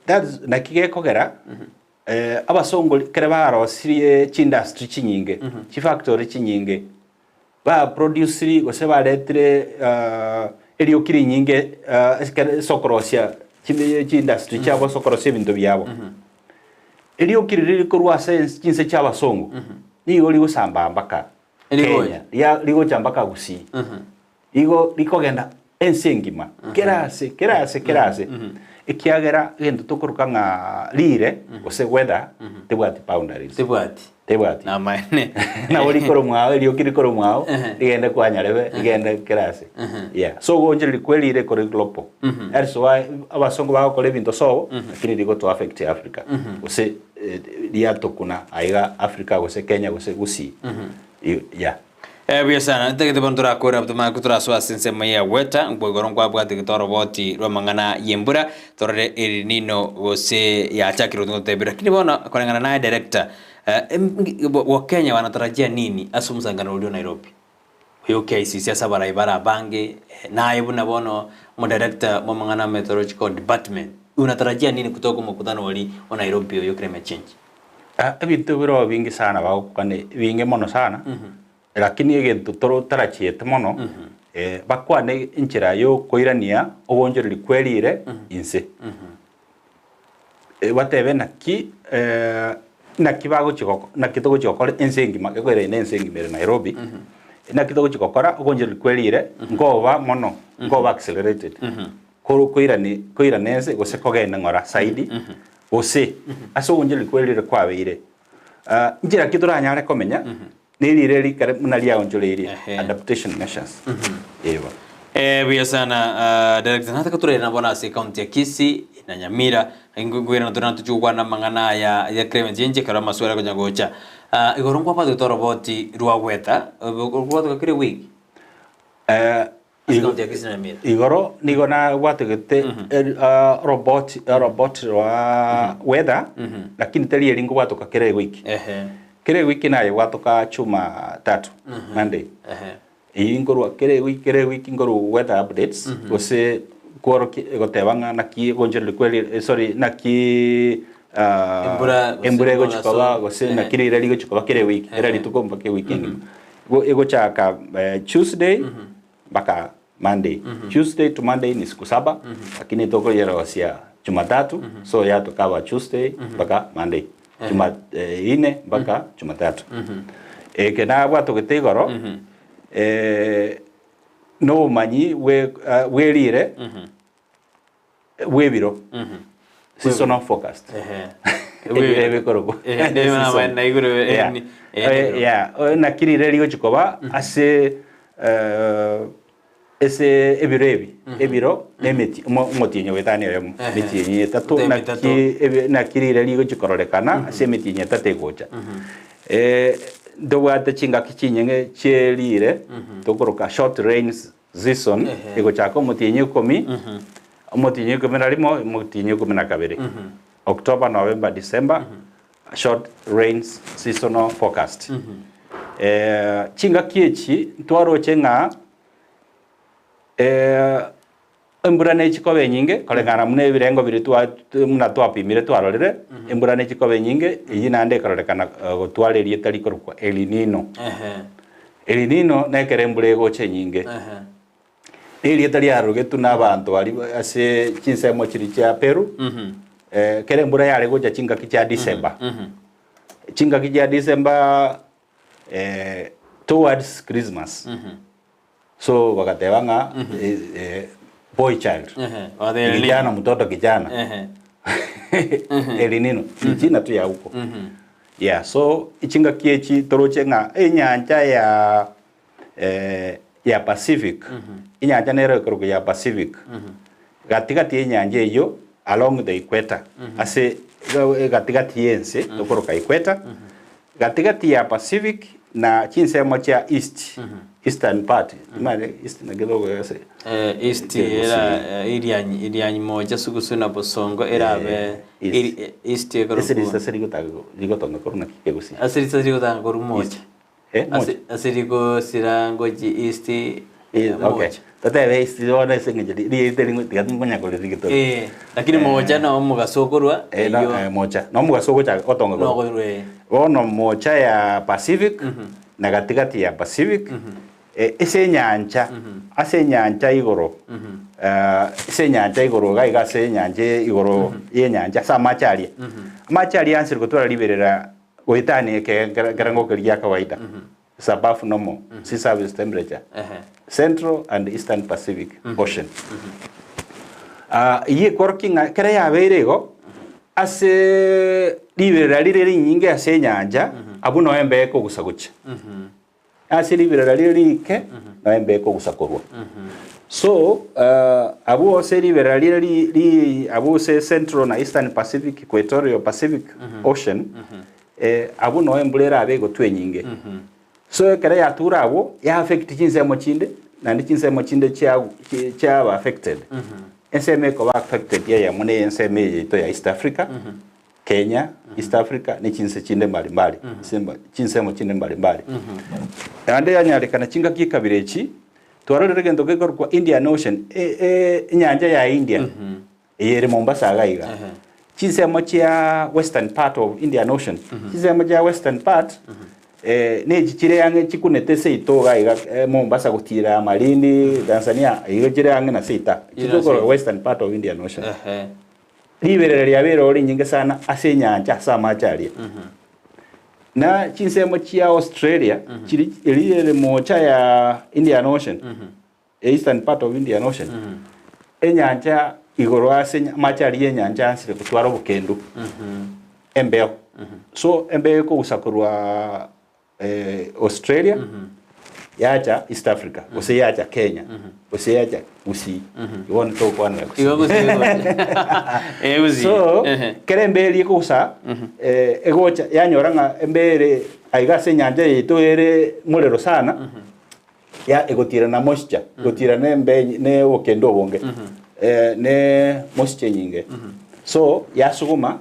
Speaker 4: That's naki gekogera abasongo ekero barosirie chiindustry chinyinge, chifactory chinyinge, ba produciri gose baretire erioki rinyinge ekero ase okorosia chiindustry chiabo ase okorosia ebinto biabo. Erioki riria rikorwa ase chinse chia abasongo, nigo rigosambaa mpaka
Speaker 3: Rigocha.
Speaker 4: Kenya, rigocha mpaka Gusii. Igo rikogenda ense engima, kera ase, kera ase, kera ase, ekiagera egento tokoroka ng'a riire gose weather tebwati boundaries.
Speaker 3: Tebwati.
Speaker 4: Tebwati.
Speaker 3: Namaene.
Speaker 4: Nabo rikoro mwao, erioki rikoro mwao, rigende kwa nyarebe, rigende kera ase. Yeah. So ogoonchoreria kwe riire kore global. That is why abasongo bagokora ebinto sobo, lakini rigoto affect Africa. Gose riatokuna aiga Africa gose Kenya gose Gusii. Yeah.
Speaker 3: Buya sana, ntagete bono torakore abwo tomanye kotorasoa ase ensemo ya gweta, nkwa igoro nkwabwate gete oroboti rw'amang'ana y'embura, torore El Nino gose yachakire gototebia. Lakini bono koreng'ana naye director, Wakenya wanatarajia nini ase omosangano oria o Nairobi? Oyo KICC ase abarai bare abange, naye buna bono omodirector bw'amang'ana a meteorological department, unatarajia nini kutoka omokutano oria o Nairobi oyo climate change?
Speaker 4: Ebinto biroo binge sana bagokwana ebinge mono sana, lakini egento toro tarachiete mono, bakwane enchera yokoirania oboonchoreria kwerire inse. Batebe naki naki bagochi goko naki togochi gokora ense engima ekoira ere ense engima ere Nairobi, naki togochi gokora oboonchoreria kwerire nkoba mono, nkoba accelerated, koro koirani koirana ense gose kogenda ng'ora zaidi. Gose, ase ogoonchoreria kwe riire kwabeire, inchera ki toranyare komenya ne riire eri ekero buna riaonchoreirie,
Speaker 3: Ehe.
Speaker 4: adaptation measures. Eeh bono.
Speaker 3: Eh, buya sana ah, director nataka turairana bono ase ekaunti ya Kisii na Nyamira nkoirana tore tochia gokwana amang'ana aya ya climate change ekero amaswali akonya gocha. Ah, igoro nkwabwatete oroboti rwa gweta, okwabwateka kera ewiki? Ase ekaunti ya Kisii na Nyamira.
Speaker 4: Igoro nigo nabwategete robot robot rwa weather lakini teri eri nkobwatoka kera ewiki.
Speaker 3: Ehe.
Speaker 4: Kera ewiki nayebwatoka Jumatatu, Monday.
Speaker 3: Ehe.
Speaker 4: Eyio nkorwa kera ewiki kera ewiki nkorwa weather updates gose kworokia goteba ng'a naki gonchereri kweri sorry naki
Speaker 3: Embura gose
Speaker 4: embura egochi koba
Speaker 3: omogaso.
Speaker 4: gose
Speaker 3: Ehe.
Speaker 4: naki riire rigochi koba kera ewiki kera rituko mpaka ewiki engima. Igo egochaka Tuesday mpaka Monday. Tuesday to Monday ni siku saba, lakini tokoyerosia Jumatatu, so yatokaba Tuesday mpaka Monday. Juma ine mpaka Jumatatu. Eke nabwatogete igoro, nobomanyi bwe bwerire bw'ebiro, seasonal forecast. Ebiro ebikorokwa.
Speaker 3: Season.
Speaker 4: Yeah. Yeah. Naki rire rigochi koba ase ase ebiro ebi, ebiro na emeti omotienyi ogoetania oyomo, emetienyi etato naki naki rire rigochi kororekana ase emetienyi etato egocha. ntobwate chingaki chinyinge chierire tokoroka short rains season egochaka omotienyi ikomi, omotienyi ikomi na rimo, omotienyi ikomi na kabere, October, November, December, short rains seasonal forecast. Chingaki echi ntwaroche ng'a Embura nechi koba enyinge, koreng'ana buna ebirengo biria twa buna twapimire twarorire, embura nechi koba enyinge, eyio naende ekarorekana gotwara erieta rikorokwa El Nino. El Nino nekero embura egocha enyinge. Erieta riarogetwe na abanto baria ase chinsemo chiria chia Peru, ekero embura yare gocha chingaki chia December. Chingaki chia December towards Christmas. So bagateba ng'a boy child,
Speaker 3: Ehe,
Speaker 4: kijana mtoto kijana El Nino ni jina tu ya huko. Yeah, so chingaki echi toroche ng'a enyancha ya ya Pacific, enyancha nero ekorokwa ya Pacific, gatigati y'enyancha eyio along the equator, ase gatigati y'ense tokoroka equator, Gatigati ya Pacific na chinsemo chia East, Eastern part, imanye East naki tokoiga ase
Speaker 3: Eh, East era eh, Irianyi, Irianyi mocha sugusu na Bosongo erabe
Speaker 4: East.
Speaker 3: iri- eh, East
Speaker 4: Ase
Speaker 3: ekorokwa
Speaker 4: risase rigotanga rigotonga korwa naki kegosi.
Speaker 3: ase risase rigotanga korwa mocha.
Speaker 4: Eh, mocha.
Speaker 3: Ase ase rigosira ngochi East
Speaker 4: Eh, okay.
Speaker 3: mocha.
Speaker 4: Totebe East bono ase eng'encho ri- riete ring'o tiga nkonya koririgetori.
Speaker 3: Eh, lakini mocha no omogaso okorwa
Speaker 4: Eh, no,
Speaker 3: eyio
Speaker 4: eh, mocha. No omogaso ogocha gotonga korwa.
Speaker 3: nokorwa eh.
Speaker 4: Bono mocha ya Pacific na gatigati ya Pacific eh, ase enyancha ase enyancha igoro eh, ase enyancha igoro iga iga ase enyancha igoro y'enyancha ase amache aria. Amache aria ansire gotwara riberera goetania eke ekerengo keria gia kawaida is above normal sea surface temperature Central and Eastern Pacific Ocean. Ah, eyio ekworokia ng'a ekero yabeire igo, ase riberera rire rinyinge ase enyancha, abwo noe embe ekogusa gochia. Ase riberera rire riike, noe embe ekogusa korwa. So, abwo ase riberera rire ri ri abwo ase Central na Eastern Pacific, Equatorial Pacific Ocean, abwo noe embura erabe egotwa enyinge. So ekero yature abwo, ya affect chinsemo chinde, naende chinsemo chinde chia chiaba affected. Ensemo ekoba affected eyemo na ensemo eye yaito ya East Africa, Kenya, East Africa, ne chinse chinde mbali mbali, chinsemo chinde mbali mbali. Naende yanyarekana chingaki ekabira echi, twarorire egento gekorokwa Indian Ocean, enyancha ya India, eye ere Mombasa iga iga. Chinsemo chia western part of Indian Ocean, chinsemo chia western part nechi chire ang'e chikunete seito iga iga Mombasa gotira Malindi, Tanzania, igo chire ang'e na seita. Chitokoroka western part of Indian Ocean. Riberera riabeire oo rinyinge sana ase enyancha ase amache aria. Na chinsemo chia Australia chiri eri ere mocha ya Indian Ocean, eastern part of Indian Ocean, enyancha igoro ase amache aria y'enyancha ansire gotwara obokendu, embeo. So embeo ekogusa korwa Australia yacha East Africa gose yacha Kenya gose yacha Gusii bono togokwanera Gusii.
Speaker 3: Igo Gusii egocha. Eh, Gusii.
Speaker 4: So
Speaker 3: Ehe.
Speaker 4: kera embeo eria ekogusa egocha yanyora ng'a embeo ere aiga ase enyancha yaito ere morero sana ya egotira na moisture egotira na embeo na obokendo obonge ne moisture enyinge so yasuguma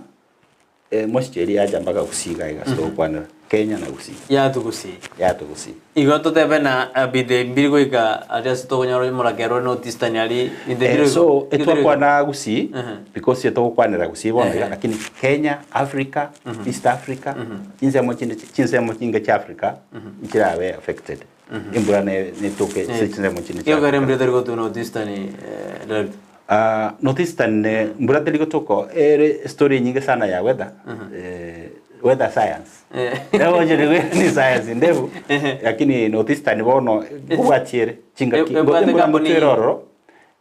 Speaker 4: Moisture eria yacha mpaka Gusii iga iga ase togokwanera, Kenya na Gusii.
Speaker 3: Yatwa Gusii.
Speaker 4: Yatwa Gusii.
Speaker 3: Igo totebe na ebinto mbiri goika aria ase tokonyora omorakera ore North Eastern aria ebinto mbiri
Speaker 4: So
Speaker 3: goika.
Speaker 4: etwakwana Gusii because etogokwanera Gusii bono iga lakini Kenya, Africa, East Africa, chinsemo chinde chinsemo chinge chia Africa nchirabe affected. Embura ne netoke ase chinsemo chinde chia
Speaker 3: Igo kere
Speaker 4: Africa.
Speaker 3: embura etari gotwa North Eastern director.
Speaker 4: Ah, North Eastern mbura teri gotoka ere story enyinge sana ya weather weather science Oche ni science ndefu lakini North Eastern bono nkobwatie ere chingaki
Speaker 3: Ebwate
Speaker 4: embura
Speaker 3: kampuni
Speaker 4: ngotwere ororo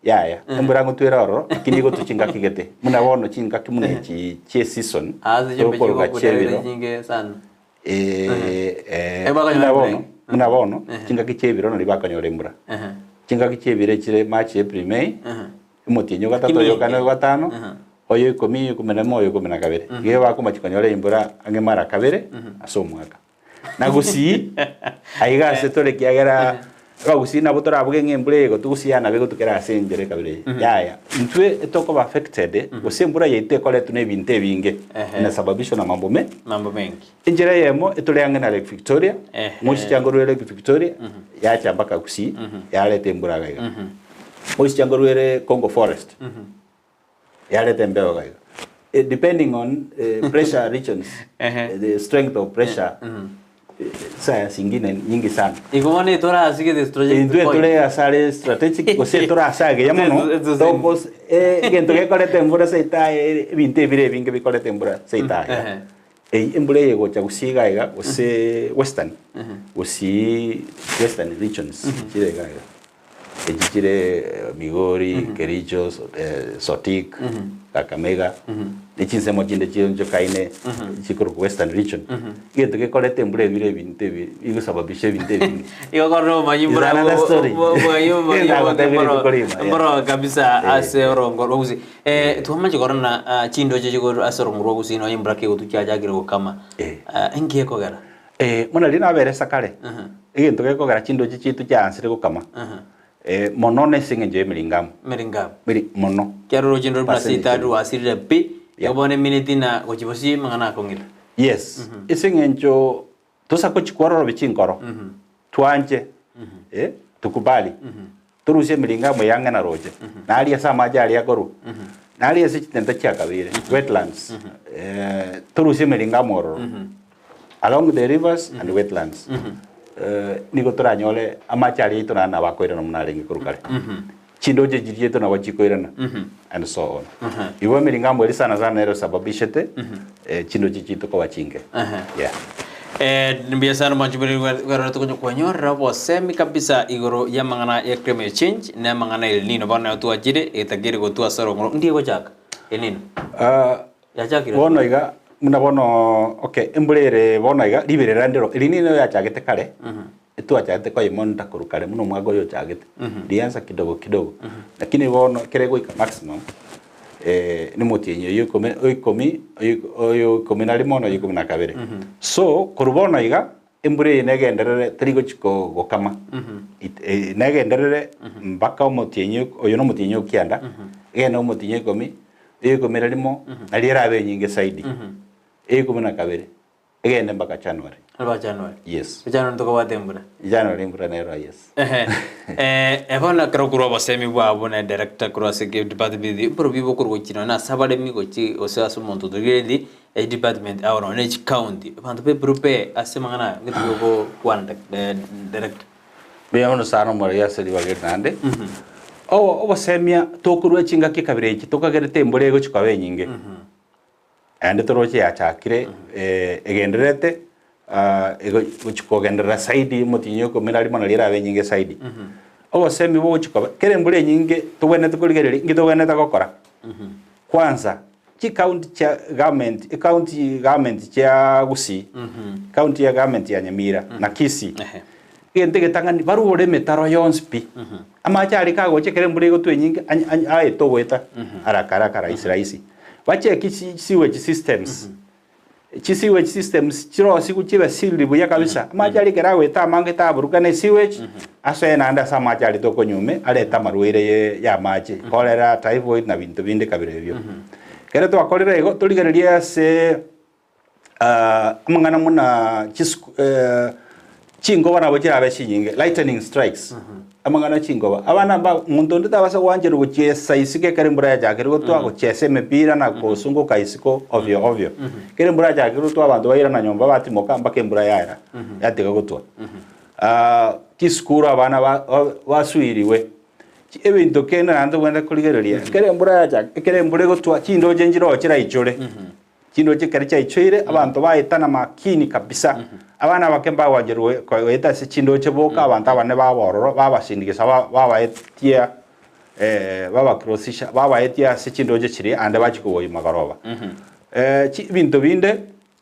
Speaker 4: yaya embura ngotwere ororo lakini egotwa chingaki gete buna bono chingaki buna echi chie season
Speaker 3: Ase chimbe
Speaker 4: tokoroka
Speaker 3: chigokura
Speaker 4: chiebiro
Speaker 3: nyinge sana.
Speaker 4: Eh, buna bono buna bono chingaki chi'ebiro nario bakonyora embura. Chingaki chi'ebiro echire March, April, May, omotienyi o gatato, oyo okane, oyo gatano, oyo ikomi, oyo ikomi na emo, oyo ikomi na kabere. Igo bakomochia konyora embura ang'e mara kabere ase omwaka. Na gusii aiga ase tore ekiagera abagusii nabo torabuge ng'a embura eye egotugusia nabo egotokera ase enchera ekabira eye. Yaya, intwe etokoba affected gose embura yaito ekoretwa na ebinto ebinge inasababishwa na mambo me.
Speaker 3: Mambo mengi.
Speaker 4: Enchera eyemo etore ang'e na Lake Victoria, mochicha ngorwere Lake Victoria yacha mpaka Gusii yareta embura iga iga. Mochicha ngorwere Congo Forest yareta embeo iga iga. Depending on pressure regions, the strength of pressure, science ingine nyingi sana.
Speaker 3: Igo bono etore ase gete strategic
Speaker 4: Intwe
Speaker 3: point.
Speaker 4: tore ase are strategic gose tore ase agiya mono tokos egento gekoreta embura seito aye ebinto ebire ebinge bikoreta embura seito aye. Eye embura eye egocha gusii iga iga gose western, gusii western regions chire iga iga. Echi chire Migori, Kericho, Sotik, Kakamega, ne chinsemo chinde chionchokaine chikorokwa western region. Egento gekoreta embura ebire ebinto ebi bigosababisha ebinto ebinge.
Speaker 3: Igo korora obomanyi
Speaker 4: Is another story. Nagotebirie rituko rigima, yeah.
Speaker 3: mboro kabisa
Speaker 4: Eh.
Speaker 3: ase orongo rwa gusii. Eh, twamache korora na ah, chindoche chigoro ase orongo rwa gusii nonya embura kegotu chiachakire gokama.
Speaker 4: Eh.
Speaker 3: Ah, inki ekogera?
Speaker 4: Eh, buna riria nabere sakare, egento gekogera chindoche chiaito chiaansire gokama, eh, mono nase eng'encho y'emiringamu.
Speaker 3: Emiringamu.
Speaker 4: Meri mono.
Speaker 3: Ekiagera oroche ndore buna
Speaker 4: Percentage.
Speaker 3: seitari rwasirire pi,
Speaker 4: Yeah.
Speaker 3: igo bono emineti na gochia bosio amang'ana akong'ire.
Speaker 4: Yes, ase eng'encho tosa gochia kwororobia chinkoro, twanche, eh, tukubali, Torusie emiringamu eye ang'e na roche, na aria ase amache aria akorwa, na aria ase chitente chiakabeire, wetlands, torusie emiringamu ororo, along the rivers and wetlands, nigo toranyore amache aria aito naende nabo akoirana buna arenge korwa kare. Chindoche chiria chiaito nabo chikoirana, and so on. Igo emiringamu eria sana sana nero esababishete chindoche chiaito koba chinke. Yeah.
Speaker 3: Eh, mbuya sana mwanchi bore gwerora tokonya kwanyorera obosemi kabisa igoro y'amang'ana ya climate change na amang'ana El Nino bono nayo twachire etakeri gotwa ase orong'oro ndiye gochaka El Nino
Speaker 4: Ah,
Speaker 3: yachakire
Speaker 4: bono iga buna bono okay embura ere bono iga riberera ndiro El Nino yachagete kare etwachagete koyemonitor korwa kare buna omwaka oyo ochagete riansa kidogo kidogo lakini bono ekere egoika maximum Nomotienyi oyio ikomi, oikomi, oyo ikomi na rimo, na oyo ikomi na kabere. So, korwa bono iga, embura eye negenderere teri gochi gokama. Negenderere mpaka omotienyi oyo nomotienyi o kianda, egende omotienyi o ikomi, oyo ikomi na rimo, nario erabe enyinge zaidi. Eyo ikomi na kabere. Egende mpaka January.
Speaker 3: Mpaka January.
Speaker 4: Yes.
Speaker 3: January ntokobwate embura.
Speaker 4: January embura nero yes.
Speaker 3: Ehe. Eh, ebo na ekero korwa obosemi bwabo na director korwa ase ke department mborobio bokorwa gochia nonye ase abaremi gochi gose ase omonto otorigereiri e department ao nonye ne chicounty abanto be prepare ase amang'ana aya gento gokwana director.
Speaker 4: Mbuya mono sana omoreri ase ribaga eri naende. Obo obosemia tokorwa chingaki ekabira echi tokagerete embura egochi koba enyinge. Naende toroche yachakire egendererete gochia kogenderera zaidi omotienyi okomi na rimo nario erabe enyinge zaidi. Obosemi bogochia koba, kera embura enyinge tobwenerete korigereria inki tobwenerete gokora. Kwanza, chicounty chia government, ecounty government chia Gusii, county ya government ya Nyamira na Kisii, egento egetang'ani barure emetaro yonsi pi. Amache aria kagocha ekero embura egotwa enyinge aete ogoeta haraka haraka rahisi rahisi. Bacheki chi sewage systems, chi sewage systems chirosigwe chibe sealed buya kabisa, amache aria ekero agoeta amange taburukana esewage, asoe naende ase amache aria tokonywa ime, arete amarwaire ye ya amache, cholera, typhoid na binto binde kabira ebio. Ekero twakorire igo, torigererie ase amang'ana buna chisuku chinkoba nabo chirabe chinyinge, lightning strikes, amang'ana chinkoba. Abana mba monto onde tabasa gwancherwa gochiesa isiko ekero embura yachakire gotwa, gochiesa emepira na kosungoka isiko ovyo ovyo. Ekero embura yachakire gotwa abanto bairana nyomba batimoka mpaka embura yaera, yatiga gotwa. Chisukuru abana ba basuiriwe, ebinto kende naende tobwenerete korigereria, ekero embura yachaka ekero embura egotwa chindoche nchiroo chiraichore. Chindoche ekero chiaichoire, abanto baetana makini kabisa. Abana abake mbagwancherwa goeta ase chindoche boka, abanto abanene baba ororo, babasindigisa babaetia babacrossisha, babaetia ase chindoche chiria ande bachia koboyia magoroba. Ebinto binde,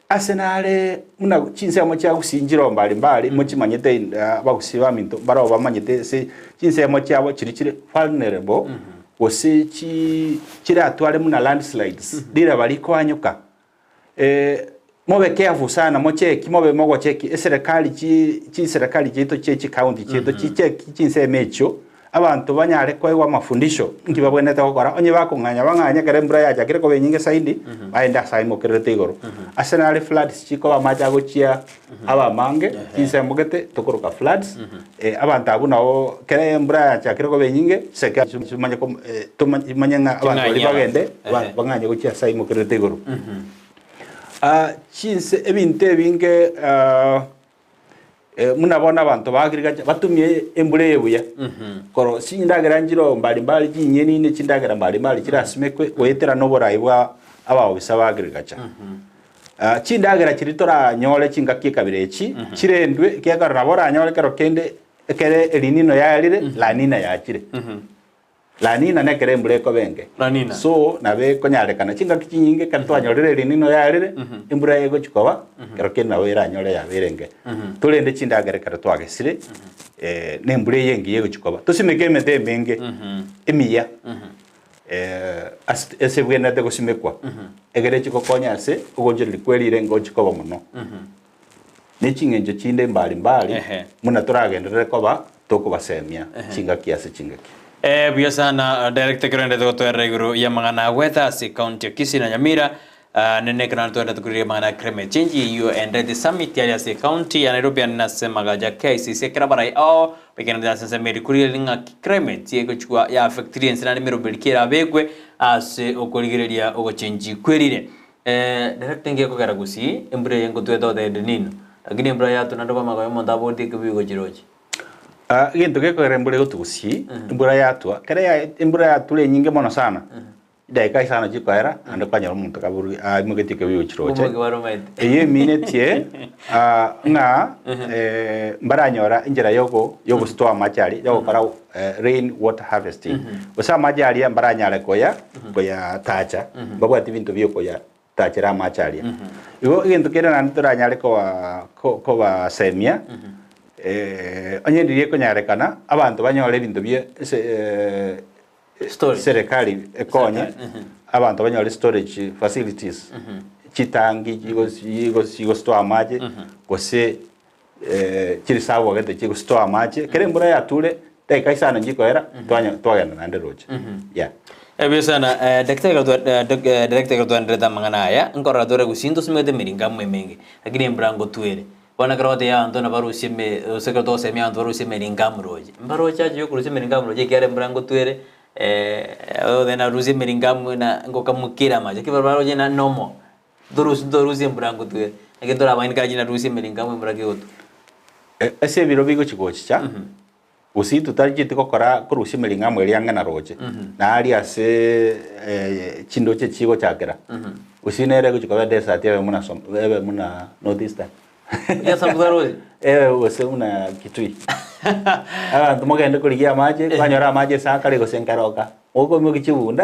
Speaker 4: ase nare buna chinsemo chia gusii nchiroo mbari mbari, mochimanyete abagusii baminto mbaroo bamanyete ase chinsemo chiabo chiria chire vulnerable. Gose chi chiratware buna landslides, riraba rikoanyoka. Mobe careful sana mocheki mobe mogocheki eserekari chi chiserekari chiaito chie chicounty chiaito chicheki chinsemo echio abanto banyare koegwa amafundisho nki babwenerete gokora onye bakong'anya bang'anye ekero embura yachakire koba enyinge zaidi baende ase aimokererete igoro. Ase nare floods chikoba amache agochia aba amange chinsemo gete tokoroka floods abanto abwo nabo ekero embura yachakire koba enyinge chiserekari chimanye ko tomanye ng'a abanto baria
Speaker 3: Ching'anyie
Speaker 4: bagende
Speaker 3: abanto.
Speaker 4: ba bang'anye gochia ase aimokererete igoro. Chinse ebinto ebinge buna bono abanto ba agriculture batumie embura eye buya, korwa chindagera nchire mbali mbali chinyeni ne chindagera mbali mbali chirasimekwe goetera na oborai bwa abaofisa ba agriculture. Chindagera chiria toranyore chingaki ekabira echi, chirendwe ekiagera nabo oranyore kero kende ekere elinino yaerire, lanina yachire. La Nina nekero embura ekoba enke.
Speaker 3: La Nina.
Speaker 4: So nabo ekonyarekana chingaki chinyinge ekero twanyorire El Nino yarire, embura egochi koba, kero kende nabo eranyore yabeire enke. Torende chindagera ekero twagesire, na embura eye engiya egochi koba. Tosimeke emete emenge, emiya, ase ase ebwenerete gosimekwa, egere echi gokonya ase ogoonchoreria kwe rire ngochi koba mono. Ne ching'encho chinde mbari mbari,
Speaker 3: Ehe.
Speaker 4: buna toragenderere koba tokobasemia chingaki ase chingaki.
Speaker 3: Eh, buya sana director ekero endete gotoerera igoro y'amang'ana agwete ase county ya Kisii na Nyamira ah, nene ekero naende toendete korigereria amang'ana ya climate change eyio endete summit yari ase county ya Nairobi ande nase magacha KICC ekero abarai ao baikerente ase ensemo eri korigereria ng'aki climate egochigwa ya affectirie ense naende emeroberi ki erabekwe ase okorigereria ogochenji kwerire. Director engiya ekogera gusii embura eye ngotwete goteba El Nino lakini embura yatwa naende kwamanya konya omonto abotie ekebuyu gochia roche.
Speaker 4: Egento gekogera embura egotwa gusii, embura yatwa, ekero ya embura yature enyinge mono sana, chidakika isano chikoera naende kwanyora omonto kaburu aimogetie ekebuyu gochia roche.
Speaker 3: Omoki baromaete.
Speaker 4: Eyio eminetie ng'a mbaranyora enchera yogo yogositoa amache aria, yogokora rain water harvesting. Gose amache aria mbaranyare koya koyatacha, mbabwati ebinto biokoyatachera amache aria. Igo egento kende naende toranyare koba ko- kobasemia, onye riria ekonyarekana, abanto banyore ebinto bie ase
Speaker 3: Storage.
Speaker 4: serikali ekonye,
Speaker 3: Serikali,
Speaker 4: abanto banyore storage facilities, chitangi chigo chigositoa amache, gose chireserve gete chigositoa amache, ekero embura yature, dakika isano chikoera, twanya twagenda naende roche, yeah.
Speaker 3: Ebuya sana eh, daktari ekero twa- eh, dok- eh, director ekero twaenderete amang'ana aya, nkorora tore gusii ntosimegete emiringo amo emenge, lakini embura ngotwere. Bono ekero ogotebia abanto na barusie eme gose ekero togosemia abanto barusie emiringo amo roche, mbaroche ache yokorusia emiringo amo roche ekiagera embura ngotwere otebe narusie emiringo amo na ngokamokera amache, ekero baroche na nomo. Ntorusie ntorusie embura ngotwe, naki ntorabaini kachi narusie emeringo amo embura kegotwa.
Speaker 4: Ase ebiro bigochi gochicha, gose intwe taricheti gokora korusia emeringo amo eria ang'e na roche, na aria ase chindoche chigochakera, gose nere egochi koba edesert ebe buna som ebe buna North Eastern.
Speaker 3: Yasambusa roche.
Speaker 4: Ebe gose buna Kitui. Abanto mogende korigia amache, kwanyora amache ase akare gose nkaroka. Okoimokia chibunda.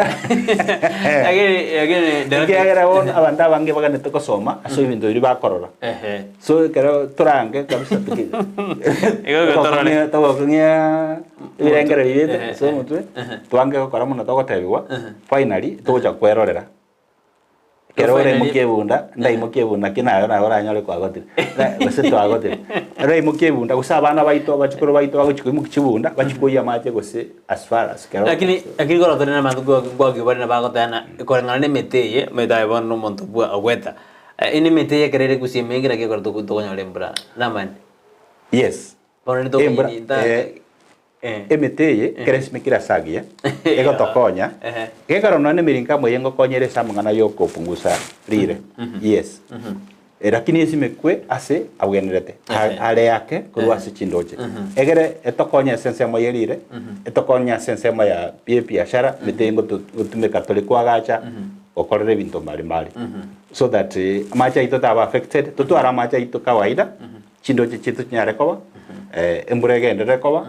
Speaker 3: Lakini lakini
Speaker 4: Ekiagera bono abanto abange baganete gosoma ase ebinto biria bakorora.
Speaker 3: Ehe.
Speaker 4: So ekero torange kabisa tuki
Speaker 3: Igo igo torore.
Speaker 4: togokong'ia ebirengererio biaito
Speaker 3: Ehe,
Speaker 4: ase omotwe, twange gokora buna togotebigwa, finally togocha kwerorera. Ekero oraimokie ebunda, ndaimokie ebunda naki naye naye oranyore kwagotire, na gose twagotire. Oraimokie ebunda gose abana baito abachukuru baito bagochi koimokia chibunda, bachie koiyia amache gose as far as kero
Speaker 3: Lakini lakini korwa tore nabanto nkwa nkwakiwa bare nabagotebana koreng'ana na emete eye, omanyete aye bono na omonto bwa ogweta, ene emete eye ekero ere gusii emenge naki ekero togo tokonyora embura, namani?
Speaker 4: Yes.
Speaker 3: Bono rende
Speaker 4: Embura
Speaker 3: tokoyerenta
Speaker 4: eh, emete eye ekero esimekire ase agiya, egotokonya, gekero nonya na emeringamu eye ngokonyere ase amang'ana ya okopungusa rire, yes. Lakini esimekwe ase abwenerete, are ake korwa ase chindoche. Egere etokonye ase ensemo ye rire, etokonye ase ensemo ya ebiashara, emete eye ngotu ngotumeka tore koagacha, gokorera ebinto mbali mbali. So that amache aito taba affected, totware amache aito kawaida. Chindoche chiaito chinyare koba, embura egenderere koba,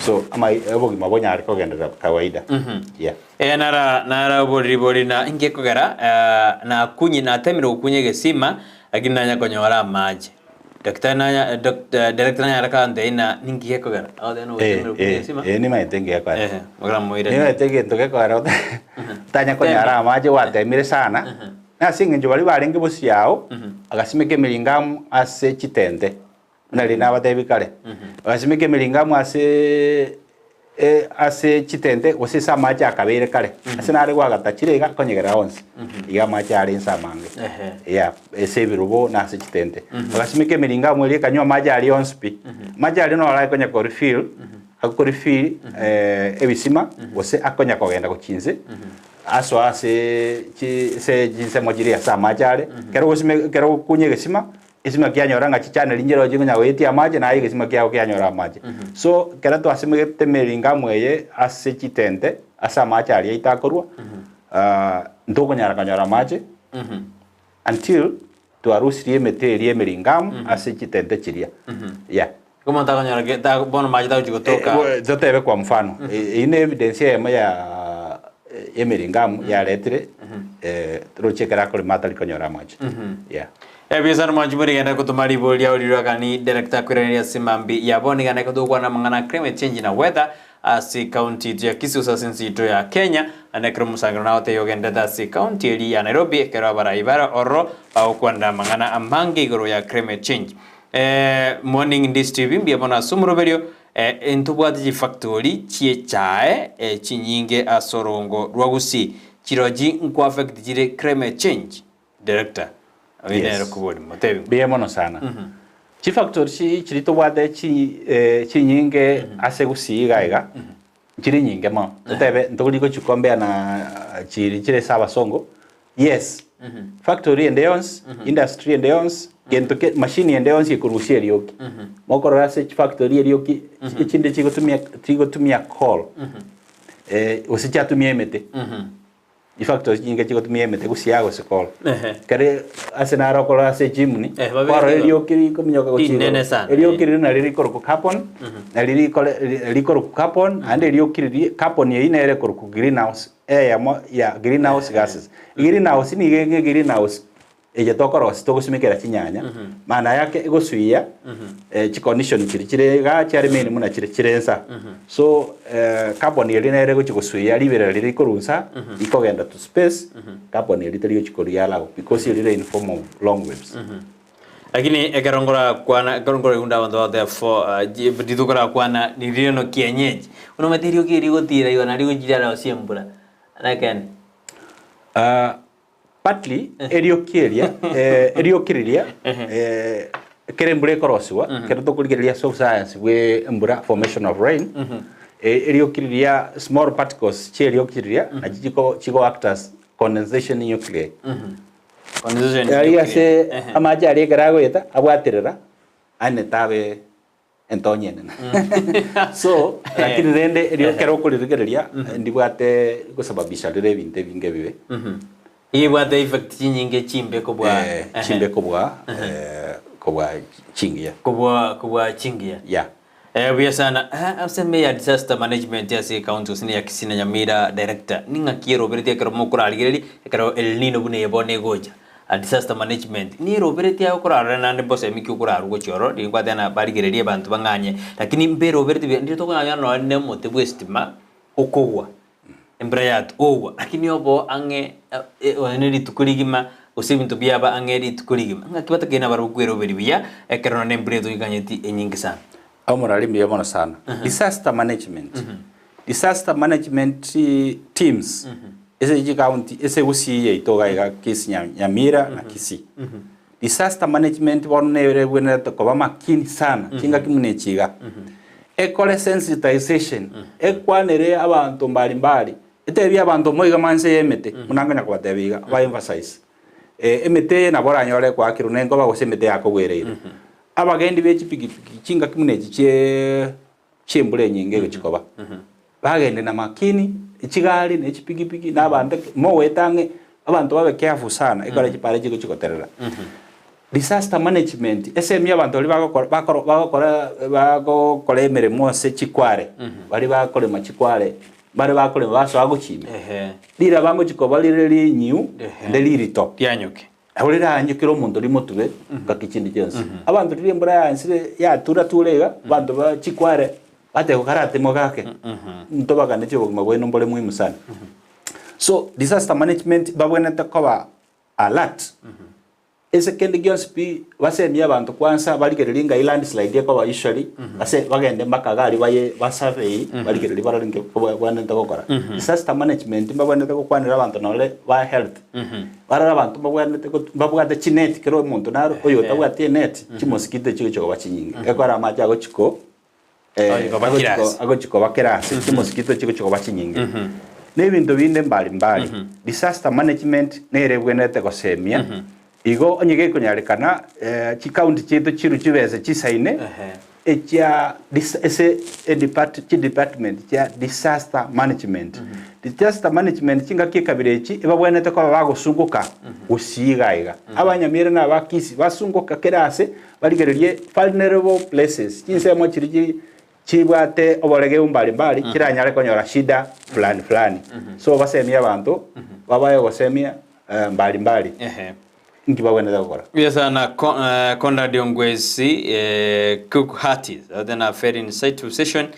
Speaker 4: so amai obogima bonyare kogenderera kawaida. Yeah.
Speaker 3: Eh, nara nara oboriri bori na inki ekogera eh, nakunyi natemire gokunya egesima lakini nanya konyora amache. Daktari nanya doc director nanyare kantebia ng'a ninki gekogera agoteba
Speaker 4: Eh,
Speaker 3: nogotemire gokunya
Speaker 4: eh,
Speaker 3: egesima.
Speaker 4: eh, nimaete ngekora.
Speaker 3: Ehe, moramoiranie.
Speaker 4: Nimaete egento gekogera ota- otanya konyora amache gwatemire sana. Na ase engencho baria barenge bosio ao, agasimeka emeringamu ase chitente, buna riria nabatebi kare, agasimeka emeringamu ase ase chitente gose ase amache akabeire kare, ase nare gwagatachire iga akonyegerera onsi, iga amache are inse amange, yeah, ase ebirobo na ase chitente. Agasimeka emeringamu eria ekanywa amache aria onsi pi. Amache aria noro akonya ko refill, ako refill ebisima gose akonya kogenda gochia inse. Asoa ase ase chinsemo chiria ase amache are, ekero ogosima ekero ogokunya egesima, egesima kianyora ng'a chichaneli nchire chikonya goetia amache, naye egesima kiago kianyora amache. So, ekero twasimegete emeringamu eye ase chitente, ase amache aria aito akorwa, ntokonyara konyora amache until twarusirie emete eria emeringamu ase chitente chiria, yeah.
Speaker 3: Igo omonto akonyora ge- ta- bono mache tagochi gotoka.
Speaker 4: Totebe kwa mfano, eyio ne evidence eyemo ya y'emeringamu yaretire roche ekero akorema atari konyora amache. Yeah.
Speaker 3: Ebiasara mwanchi morigende gotoma ribori riao riroakani director akoiraneria ase mambi ya bono iga neke togokwana amang'ana a climate change na weather ase county ito ya Kisii gose ase ense ito ya Kenya naende ekero omosangero nagotebia ogenderete ase county eria ya Nairobi ekero abarai bare ororo bagokwanera amang'ana amange igoro ya climate change. Morning Ndizi TV mbuya mono ase omoroberio eh, ntobwate chifactori chiechae eh, chinyinge ase orongo rwa Gusii chirochi nko affect chire climate change director oyo
Speaker 4: Yes.
Speaker 3: nere kobori motebi
Speaker 4: Mbuya mono sana. Chifactori chi chiri tobwate chi eh, chinyinge ase Gusii iga iga, chiri nyinge mono. Totebe ntokori gochikombea na chiri chire ase abasongo, Yes, factory ende yonsi, industry ende yonsi, gento ke machine ende yonsi ekorusia erioki. Mokorora ase chifactory erioki, echinde chigotumia chigotumia coal, eh, gose chiatumia emete. Chifactory chinyinge chigotumia emete gose gose coal.
Speaker 3: Ehe.
Speaker 4: Kere ase naro okorora ase echimni,
Speaker 3: Eh, babeke
Speaker 4: kwarora
Speaker 3: igoro.
Speaker 4: erioki rikominyoka gochia igoro.
Speaker 3: Rinene sana,
Speaker 4: Erioki
Speaker 3: eh.
Speaker 4: riria nario rikorokwa carbon, nario rikore ri- rikorokwa carbon, naende erioki riria carbon eyio nere ekorokwa greenhouse. Eyemo ya greenhouse gases. Greenhouse nigo enge greenhouse eye tokorosia togosimekera chinyanya, maana yake egosuia chicondition chiria chire igaa chiare main buna chire chire nsa. So carbon eria nere egochi gosuia riberera riria rikorwa nsa rikogenda to space, carbon eria teri gochi koria allow because rire in form of long waves.
Speaker 3: Lakini ekero ngorakwana, ekero nkoraigunda abanto bagoteba for rituko rakwana riria no kienyeji, buna omanyete eriogi eri rigotira igo nario rigochia riarosia embura, nekeene.
Speaker 4: Ah, partly erioki eria eh, erioki riria eh, ekero embura ekorosiwa ekero tokorigereria ase obusayansi bwa embura formation of rain eh, erioki riria small particles chia erioki riria nachi chiko chigo act as condensation nuclei Aria ase amache aria ekero agoeta abwaterera aye tabe entonyi enene. So lakini rende erio ekero okorigereria ndibwate gosababisha rire ebinto ebinge ebibe.
Speaker 3: Ribwate effect chinyinge chimbe kobua
Speaker 4: Chimbe kobua kobua chingiya.
Speaker 3: Kobua kobua chingiya.
Speaker 4: Yeah.
Speaker 3: Eh, buya sana. Eh, ase ime ya disaster management ase ecounty gose ya Kisii na Nyamira director, ning'aki eroberetie ekero mokorarigereria ekero El Nino buna eye bono egocha? Ah, disaster management niroberetie aye okorarora naende mbosemi ki okorarwa gochia ororo, riria nkwateba ng'a barigererie abanto bang'anye, lakini mberoberetie buya, ndire tokonyora nonye na omote bwa estima okogwa. Embura yatwa ogwa, lakini obo ang'e onye ne rituko rigima, gose ebinto biaba ang'e rituko rigima, ng'aki batakeire nabarabwo kweroberi buya, ekero nonye embura etoikanyeti enyinge sana.
Speaker 4: Omorari mbuya mono sana. Disaster management. Disaster management teams ase chicounty ase gusii yaito iga iga Kisii Nyamira na Kisii. Disaster management bono nere ebwenerete koba makini sana chingaki buna echi iga. Ekore sensitization, ekwanere abanto mbali mbali, etebie abanto moigame anse y'emete, buna nkonya kobatebia iga, ba emphasize. Emete eye nabo oranyore ekoakirwe nenkoba gose emete yakogwereire. Abagendi be chipikipiki chingaki buna echi chie chi'embura enyinge egochia koba. Bagende na makini, chigari ne chipikipiki na abanto mogoeta ang'e, abanto babe careful sana ekero chipara chigochia goterera. Disaster management, esemi abanto baria bagokora bakoro bagokora bagokora emeremo ase chikware, baria bakorema chikware, bare bakorema basoa gochia ime, riraba ngochia koba rire rinyiu naende ririto.
Speaker 3: Rianyoke.
Speaker 4: Nabo riranywe kera omonto rimotube ngaki chinde chionsi. Abanto riria embura yansire yatura-tura iga, abanto ba chikware bateba karatimo gake, ntobaganetie obogima bwaino mbore muhimu sana. So disaster management babwenerete koba. alert ase kende gionsi pi basemie abanto kwansa barigererie ng'ai landslide ekoba usually ase bagende mpaka iga aria baye ba survey barigererie barore nki babwenerete gokora. Disaster management mbabwenerete gokwanera abanto nore ba health, barore abanto mbabwenerete got mbabwate chineti kera omonto naro oyo otabwati eneti, chimosquito chigochia koba chinyinge, ekero amache agochia ko
Speaker 3: Agochia koba kera ase.
Speaker 4: agochia koba kera ase, chimosquito chigochia koba chinyinge. Na ebinto binde mbari mbari. Disaster management nere ebwenerete gosemia, igo onye gekonyarekana chicounty chiaito chiru chibesa chisaine, echia ase chidepartment chia disaster management. Disaster management chingaki ekabira echi ebabwenerete koba bagosunguka gusii iga iga. Abanyamira na abakisi basunguka kera ase Barigererie vulnerable places, chinsemo chiria chi chibwate oboregeu mbari mbari chiranyare konyora shida fulani fulani. So basemie abanto, babae ogosemia mbari mbari
Speaker 3: Ehe.
Speaker 4: inki bagwenerete gokora.
Speaker 3: Buya sana Conrad Ongwesi, Cook Hearties, then a very insightful session.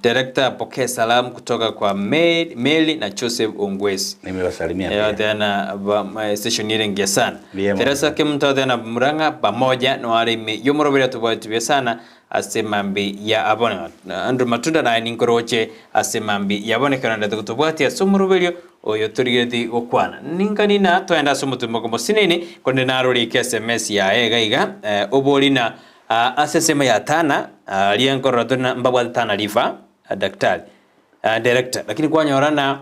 Speaker 3: Director apokee salamu kutoka kwa Mary, Mary na Joseph Ongwesi.
Speaker 4: Nimewasalimia pia.
Speaker 3: Tena station ere ngiya sana.
Speaker 4: Mbuya mono.
Speaker 3: Teresa Kemunto tena Murang'a pamoja noaremi yomoroberi atobwati buya sana ase mambi ya abone. Andrew Matunda naye ninkoroche ase mambi ya abone kero ndete gotobwatia ase omoroberio oyo torigereti gokwana. Ninkani na toende ase omotumo komosinini korende narorike SMS yaye iga iga obori na Ase ensemo ya Tana, aria nkorora tore na mbabwate Tana River, daktari, director, lakini kwanyora na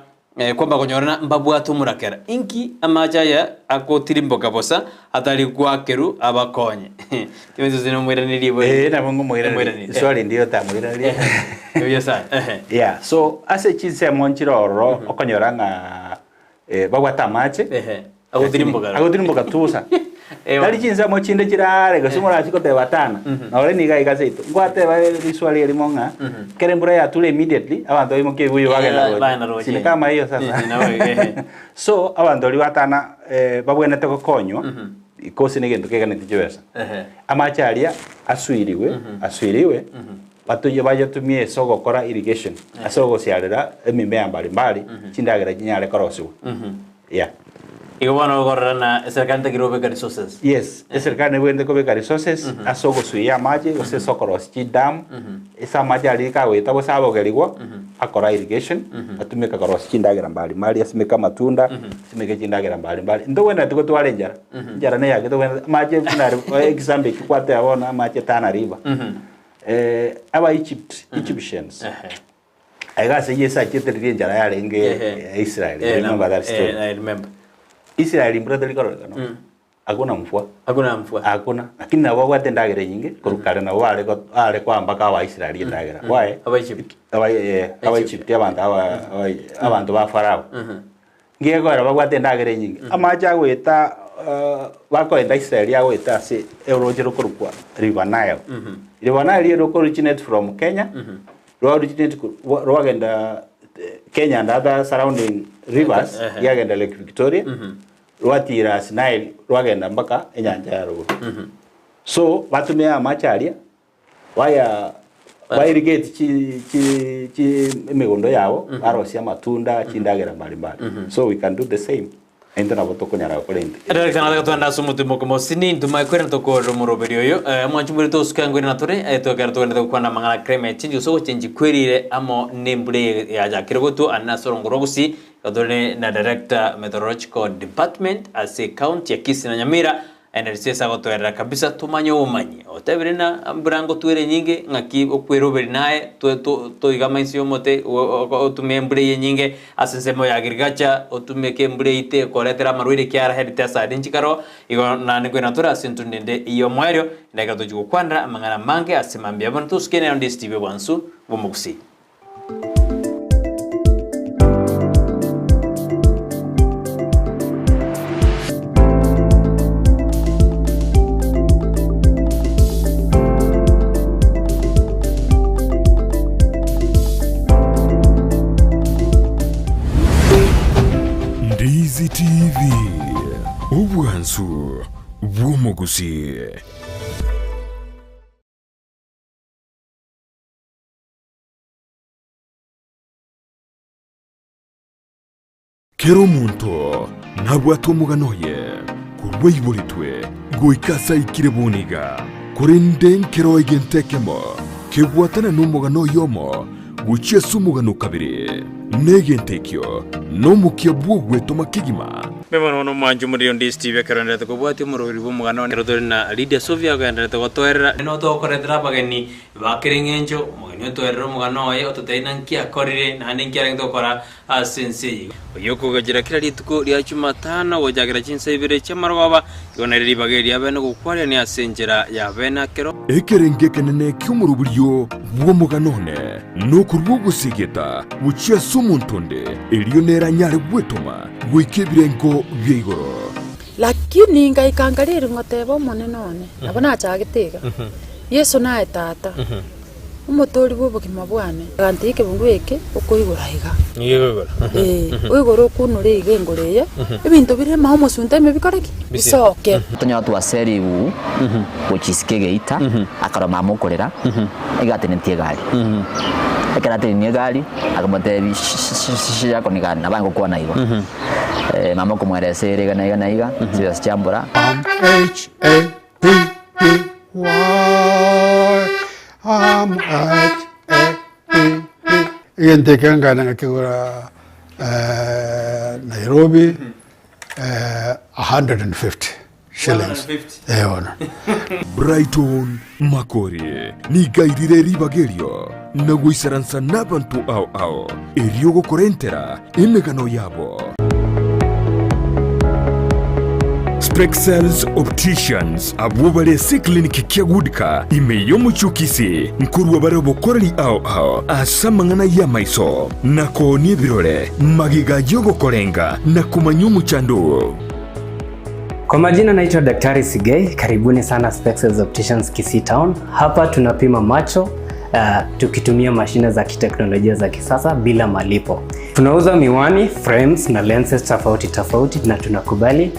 Speaker 3: kwamba konyora na mbabwate omorakera. Inki amache aya agotirimboka bosa atari gwakerwa abakonye? Timanyeti gose nomoiranerie bo.
Speaker 4: Eh, nabo ngomoiraneria.
Speaker 3: Omoiranerie.
Speaker 4: Swali ndiyo otamoiraneria.
Speaker 3: Buya sana. Ehe.
Speaker 4: Yeah, so ase chinsemo nchire ororo okonyora ng'a babwate amache
Speaker 3: Ehe. Agotirimboka.
Speaker 4: Agotirimboka tusa.
Speaker 3: Ewa.
Speaker 4: Tari chinsemo chinde chirare gose morachi goteba tana. Nore niga iga seito. Ngwateba riswali erimo ng'a kere embura yature immediately abanto baimokia ebibuyu bagenda
Speaker 3: Eh, bagenda
Speaker 4: roche.
Speaker 3: roche.
Speaker 4: Sinde kama hiyo sasa.
Speaker 3: Eh, nabo ehe.
Speaker 4: So abanto baria batana babwenerete gokonywa because negento keganeti chibesa.
Speaker 3: Ehe.
Speaker 4: Amache aria asuirigwe asuiriwe Batoyie bayetumie ase ogokora irrigation, ase ogosiarera emimea mbari mbari, chindagera chinyare korosigwa. Yeah.
Speaker 3: Igo bono okorora na eserikali ntakire obeka resources.
Speaker 4: Yes, eserikali nebwenerete kobeka resources ase ogosuia amache gose ase okorosia chidam, ase amache aria kagoeta gose abogerigwa, akora irrigation, atumeka korosia chindagera mbari mbari, asimeke amatunda, asimeke chindagera mbari mbari. Ntogwenereti gotwara enchara, enchara neyake togwenerete, amache buna aria example eki kwateba bono amache Tana River. Aba Egypt, Egyptians, aiga ase Yeso achiete riria enchara yarenge
Speaker 3: Ehe.
Speaker 4: Israel,
Speaker 3: Eh,
Speaker 4: remember that
Speaker 3: eh,
Speaker 4: story.
Speaker 3: I remember.
Speaker 4: Israel mbura teri kororekana. Hakuna mvua.
Speaker 3: Hakuna mvua.
Speaker 4: Hakuna. Lakini nabo babwate endagera enyinge korwa kare nabo bare go- bare koa mpaka aba Israel endagera. Why?
Speaker 3: Aba Egypt.
Speaker 4: Aba eh, aba Egypt abanto aba aba- abanto ba Farao. Ngekoera babwate endagera enyinge. Amache agoeta bakoenda Israeli agoeta ase orooche rokorokwa River Nile. River Nile riria roko originate from Kenya, rwa originate rwagenda Kenya and other surrounding rivers, riagenda Lake Victoria, rwatiira ase Nile rwagenda mpaka enyancha ya rogoro. So batumia amache aria Baya bairigate chi chi chi emegondo yabo barosia amatunda chindagera mbari mbari so we can do the same naintwe nabo tokonyara gokora int
Speaker 3: Director nataka twende ase omotwe mokomosini ntumae kwere ntokorera omoroberi oyo omwanchi mwere tosuke angwere natore twekero togende gokwana amang'ana climate change gose ogochenji kwerire amo ne embura eye yachakire gotwa ande ase orongo rwa gusii igo tore na director meteorological department ase ecounty ya Kisii na Nyamira Energy ase agotoerera kabisa tomanye obomanyi. Otebire na mbura ngotwere enyinge ng'aki okweroberi naye toiga amaiso y'omote otumie embura eye enyinge ase ensemo ya agriculture otumeke embura eite ekoretera amarwaire ekiara health hazard nchikaro igo naende nkoirana tore ase intwe rende y'omoerio ndakera tochia gokwanera amang'ana amange ase mambia bono tosuke nero ndisi TV obwansu bw'omogusii.
Speaker 1: Ndizi TV, obwansu bw'omogusii. Kera omonto Nabwate omogano oye korwa aiboretwe goika ase aikire bono iga, korende nkero egento ekemo kebwatana nomogano oyomo gochia ase omogano o kabere, na egento ekio nomokia bw'ogwetoma kegima.
Speaker 3: Mbuya mono bono omwanchi omoriri onde Steve ekero oenderete kobwatia omoroberi bw'omogano one. Ekero tore na Lydia Sofia ogenderete gotoerera. Nigo tokoretera abageni ba kera eng'encho, omogeni otoerere omogano oye, ototebie naki akorire, naende nki arenge gokora ase ense eye. Oyio okogachera kera rituko ria Jumatano gochakera chinsa ibere chi'amarogoba, igo nere ribaga eria bene gokwarerania ase enchera ya bene akero.
Speaker 1: Ekerengo ekenene ki'omoroberio bw'omogano one nokorua ogosegeta gochia ase omonto onde, erio nere anyare gwetoma goika ebirengo bia igoro.
Speaker 5: Lakini ngaika nkareri ngoteba Omonene one, nabo nachagete iga, Yeso naye Tata, Omotoori bw'obogima bwane. Agantebia ekebungo eke okoigora iga. Ee, oigore okunure iga engoro eye, ebinto bire ime omosunte ime bikore ki? Bisoke.
Speaker 6: Tonyora twase rigugu gochia isiko egeita, akarora mama okorera, iga atenetie egari. Ekero atenenie egari, akamotebia shi yako ni gani, nabo aye ngokwana igo. Mama okomoeresa ere iga na iga na iga, chibesa chiambora.
Speaker 7: M H A P P Y M H A P P. Egento eke nkagenda ngakegora Nairobi 150 shillings. Eh bono.
Speaker 1: Brighton Makori nigo airire ribaga erio na goisaransa nabanto ao ao erio gokorentera emegano yabo. Spexels Opticians abwo bare ase eclinic kia Goodka ime y'omochie o Kisii nkorwa bare obokoreri ao ao ase amang'ana y'amaiso na koonia ebirore magega y'ogokorenga na komanya omochando oo.
Speaker 8: Kwa majina naitwa Daktari Sigei, karibuni sana Spexels Opticians Kisii Town. Hapa tunapima macho tukitumia mashine za kiteknolojia za kisasa bila malipo. Tunauza miwani, frames na lenses tofauti tofauti na tunakubali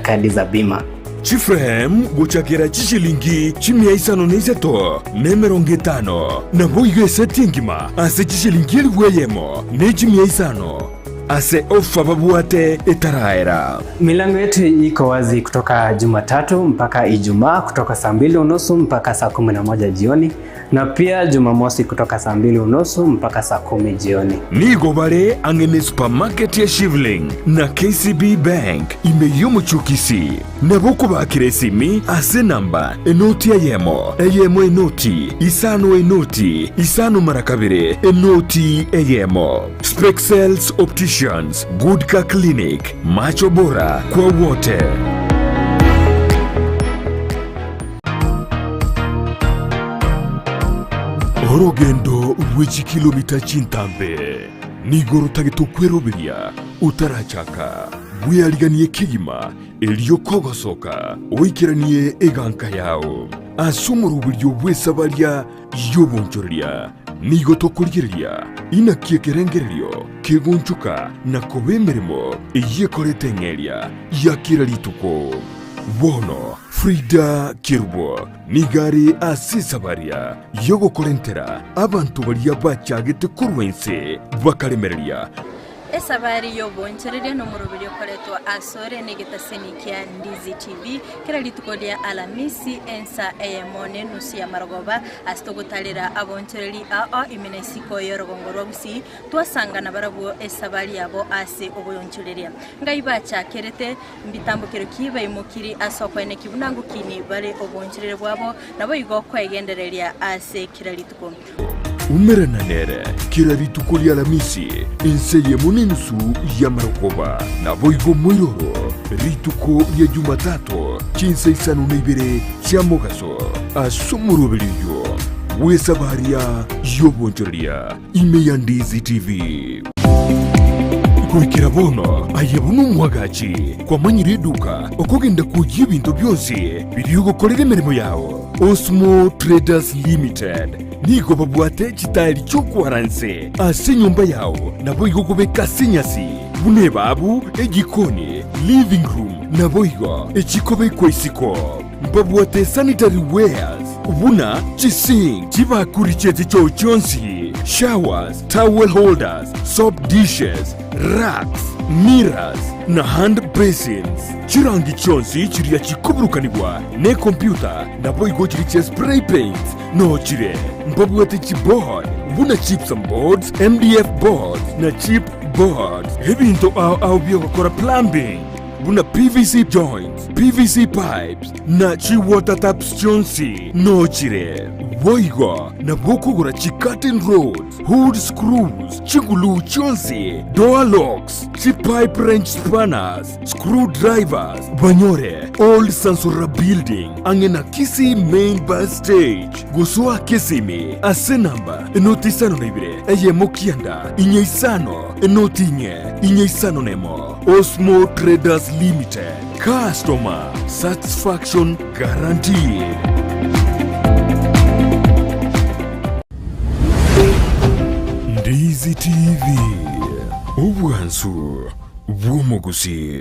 Speaker 8: kadi za bima.
Speaker 1: Chiframe gochakera chishilingi chimia isano na isato na emerongo etano, naboigo eseti engima ase chishilingi elifu eyemo ne chimia isano. Ase ofa babwate etaraera.
Speaker 8: Milango yetu iko wazi kutoka Jumatatu mpaka Ijumaa kutoka saa mbili unusu mpaka saa 11 jioni na pia Jumamosi kutoka saa mbili unusu mpaka saa 10 jioni.
Speaker 1: Nigo bare ang'e ne supermarket ya Shivling na KCB Bank ime y'omochie o Kisii. Nabo okobakera esimi ase enamba enoti eyemo, eyemo enoti, isano enoti, isano mara kabere, enoti eyemo. Spexels Opticians, Good Car Clinic, Macho Bora kwa wote. Orogendo rwe chikilomita chintambe nigo rotagete okweroberia otarachaka. Bweariganie kegima erio kogosoka oikeranie eganka yao. Ase omoroberio bw'esabaria y'obonchoreria nigo tokorigereria inaki ekerengererio kegonchoka na koba emeremo eyio ekorete eng'eria ya kera rituko. Bono Frida Kerubo nigo are ase esabaria y'ogokorentera abanto baria bachagete korwa inse bakaremereria.
Speaker 9: Esabari y'oboonchoreria nomoroberi okoretwa asore negetaseni kia Ndizi TV kera rituko ria Alamisi ensa eyemo nenusu y'amarogoba ase togotarera aboonchoreri ao ime na isiko y'orogongo rwa Gusii twasanga nabarabwo esabari yabo ase oboonchoreria. Ngai bachakerete mbitambokero ki baimokiri ase okoeneki buna ngokini bare oboonchoreria bwabo naboigo koegendereria ase kera rituko.
Speaker 1: Umerana nere kera rituko ri'Alamisi, ense eyemo nenusu y'amarogoba. Naboigo moiroro rituko ria Jumatato chinsa isano na ibere chia mogaso, ase omoroberi oyio bw'esabaria y'obonchoreria ime ya Ndizi TV. Goikera bono aye buna omwagachi kwamanyire eduka okogenda kwoyia ebinto bionsi biria ogokorera emeremo yao. Osmo Traders Limited nigo babwate chitaeri chi'okwara inse ase enyomba yao, naboigo kobeka ase enyasi, buna ebabu, ejikoni, living room, naboigo echikobekwa isiko. Mbabwate sanitary wares buna chisink, chibakuri chiechichoo chionsi, showers, towel holders, soap dishes, racks. mirrors na hand basins. Chirangi chionsi chiria chikoburukanigwa nekompyuta naboigo chiria chia spray paints noo chire. Mbabwate chiboard buna gypsum boards, MDF boards na chip boards. Ebinto ao ao biogokora plumbing buna PVC joints, PVC pipes na chi water taps chionsi noo chire. Boigo nabo okogora chi curtain rods, hood screws, chiguluu chionsi, door locks, chi pipe wrench spanners, screw drivers, banyore Old Sansora Building ang'e na Kisii Main Bus Stage. Gosoa Kisimi ase namba enoti isano na ibere eyemo kianda inye isano enoti inye inye isano nemo. Osmo Traders Limited, customer satisfaction guaranteed. Ndizi TV, obwansu bw'omogusii.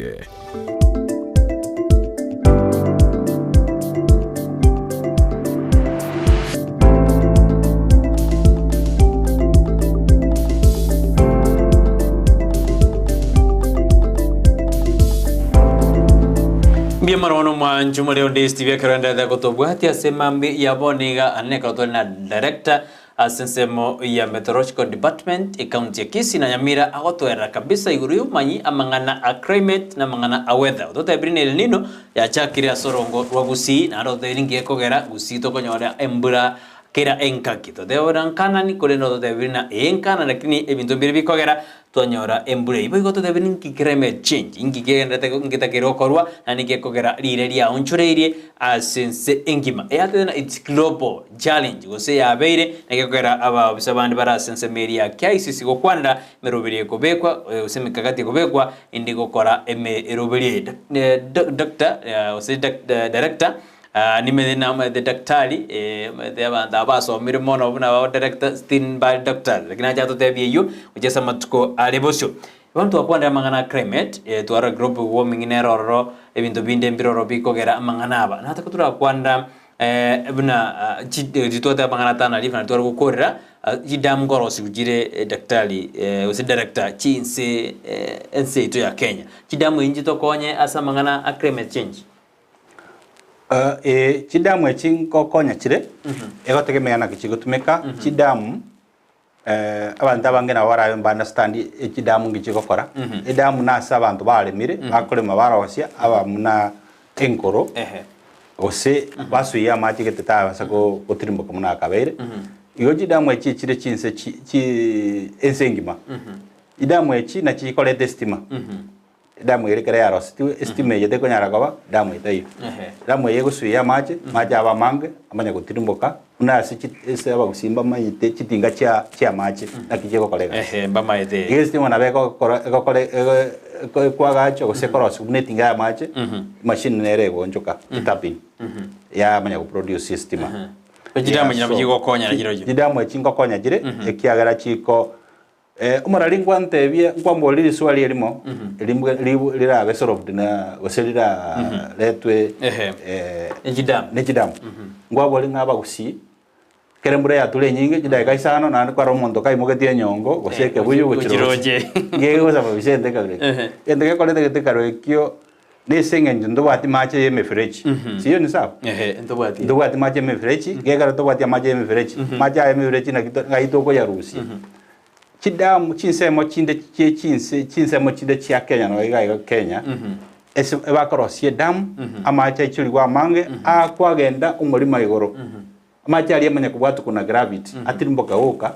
Speaker 3: Mbuya mono bono mwancho more onde Steve ekero enderete gotobwatia ase mambi ya bono iga ane ekero tore na director Ase ensemo ya Meteorological Department, ecounty ya Kisii na Nyamira agotoerera kabisa igoro y'obomanyi amang'ana a climate na amang'ana a weather. Ototebirie na El Nino yachakire ase orongo rwa Gusii naende ototebirie ninki gekogera Gusii tokonyora embura kera engaki. Totebe buna nkanani korende ototebirie na ee nkana lakini ebinto mbire bikogera Twanyora embura eyio. Boigo totebe ninki climate change, inki kegenderete ngetakeire gokorwa, naende ninki gekogera riire riaonchoreirie ase ense engima. Eyatete na it's global challenge gose yabeire na gekogera abaofisa bande bare ase ensemo eria ya KICC gokwanera emeroberi ekobekwa gose emekakati ekobekwa ende gokora emeroberi eye. Doctor gose director Nimanyete namanyete daktari, omanyete abanto aba basomire mono buna aba director still mbare doctors, lakini acha atotebie eyio gochia ase amatuko are bosio. Bono twakwanire amang'ana a climate, twarora global warming nere ororo, ebinto binde mbire ororo bikogera amang'ana aba. Nataka torakwanera buna chi titwateba amang'ana a Tana River nario tware gokorera, chidamu nkorosiwu chire daktari gose director chinse ense yaito ya Kenya. Chidamu echi nchitokonye ase amang'ana a climate change.
Speaker 4: Ee, chidamu echi ngokonya chire, egotegemea naki chigotumeka, chidamu abanto abange nabo barabe mba understand echidamu nki chigokora. Edamu nase abanto baremire, bakorema barosia aba buna enkoro, gose basuia amache gete tabasa gotirimboka buna akabeire. Igo chidamu echi echire chinse chi chi ense engima. Chidamu echi nachi chikoreta estima. Edamu ere ekero yarosetiwe, estima eye tekonyara koba damu etaiyo. Edamu eye egosuia amache, amache abe amange, amanye gotirimboka, buna ase chi ase abagusii mbamanyete chitinga chia chi'amache naki chigokora egasi.
Speaker 3: Ehe, mbamaete.
Speaker 4: Iga estima nabo egokora egokora ego eko ekoagachwa gose ekorosiwa buna etinga ya amache, emachine nere egoonchoka, eturbine, yamanya goproduce estima.
Speaker 3: Chidamu echi nabo
Speaker 4: So,
Speaker 3: chigokonya chirochio.
Speaker 4: Chidamu echi ngokonya chire, ekiagera chiko Omorari nkwantebie, nkwamboria riswali erimo, rimwe ribu rirabe solved na gose riraretwe
Speaker 3: Ehe. Ne chidamu.
Speaker 4: ne chidamu. Nkwaboria ng'a abagusii, ekero embura yature enyinge, chidakika isano naende kwarora omonto kaimogetie enyongo gose
Speaker 3: Eh,
Speaker 4: ekebuyu
Speaker 3: gochi
Speaker 4: gochia roche.
Speaker 3: roche.
Speaker 4: Ngegosababisha egento ekabira ekio.
Speaker 3: Ehe.
Speaker 4: Egento gekorete egento ekero ekio, Nese eng'encho ntobwati mache y'emeferechi. Siyo ni sawa?
Speaker 3: Ehe, ntobwati.
Speaker 4: Ntobwati mache y'emeferechi, gekero tobwati amache y'emeferechi, mache aya y'emeferechi naki to- ng'ai tokoyarusia? Chidamu chinsemo chinde chie chinse chinsemo chinde chia Kenya nonya iga iga Kenya, ase ebakorosia edamu, amache aichorigwe amange, akwagenda omorimo igoro. Amache aria amanye kobwatokwa na gravity, atirimboke goka,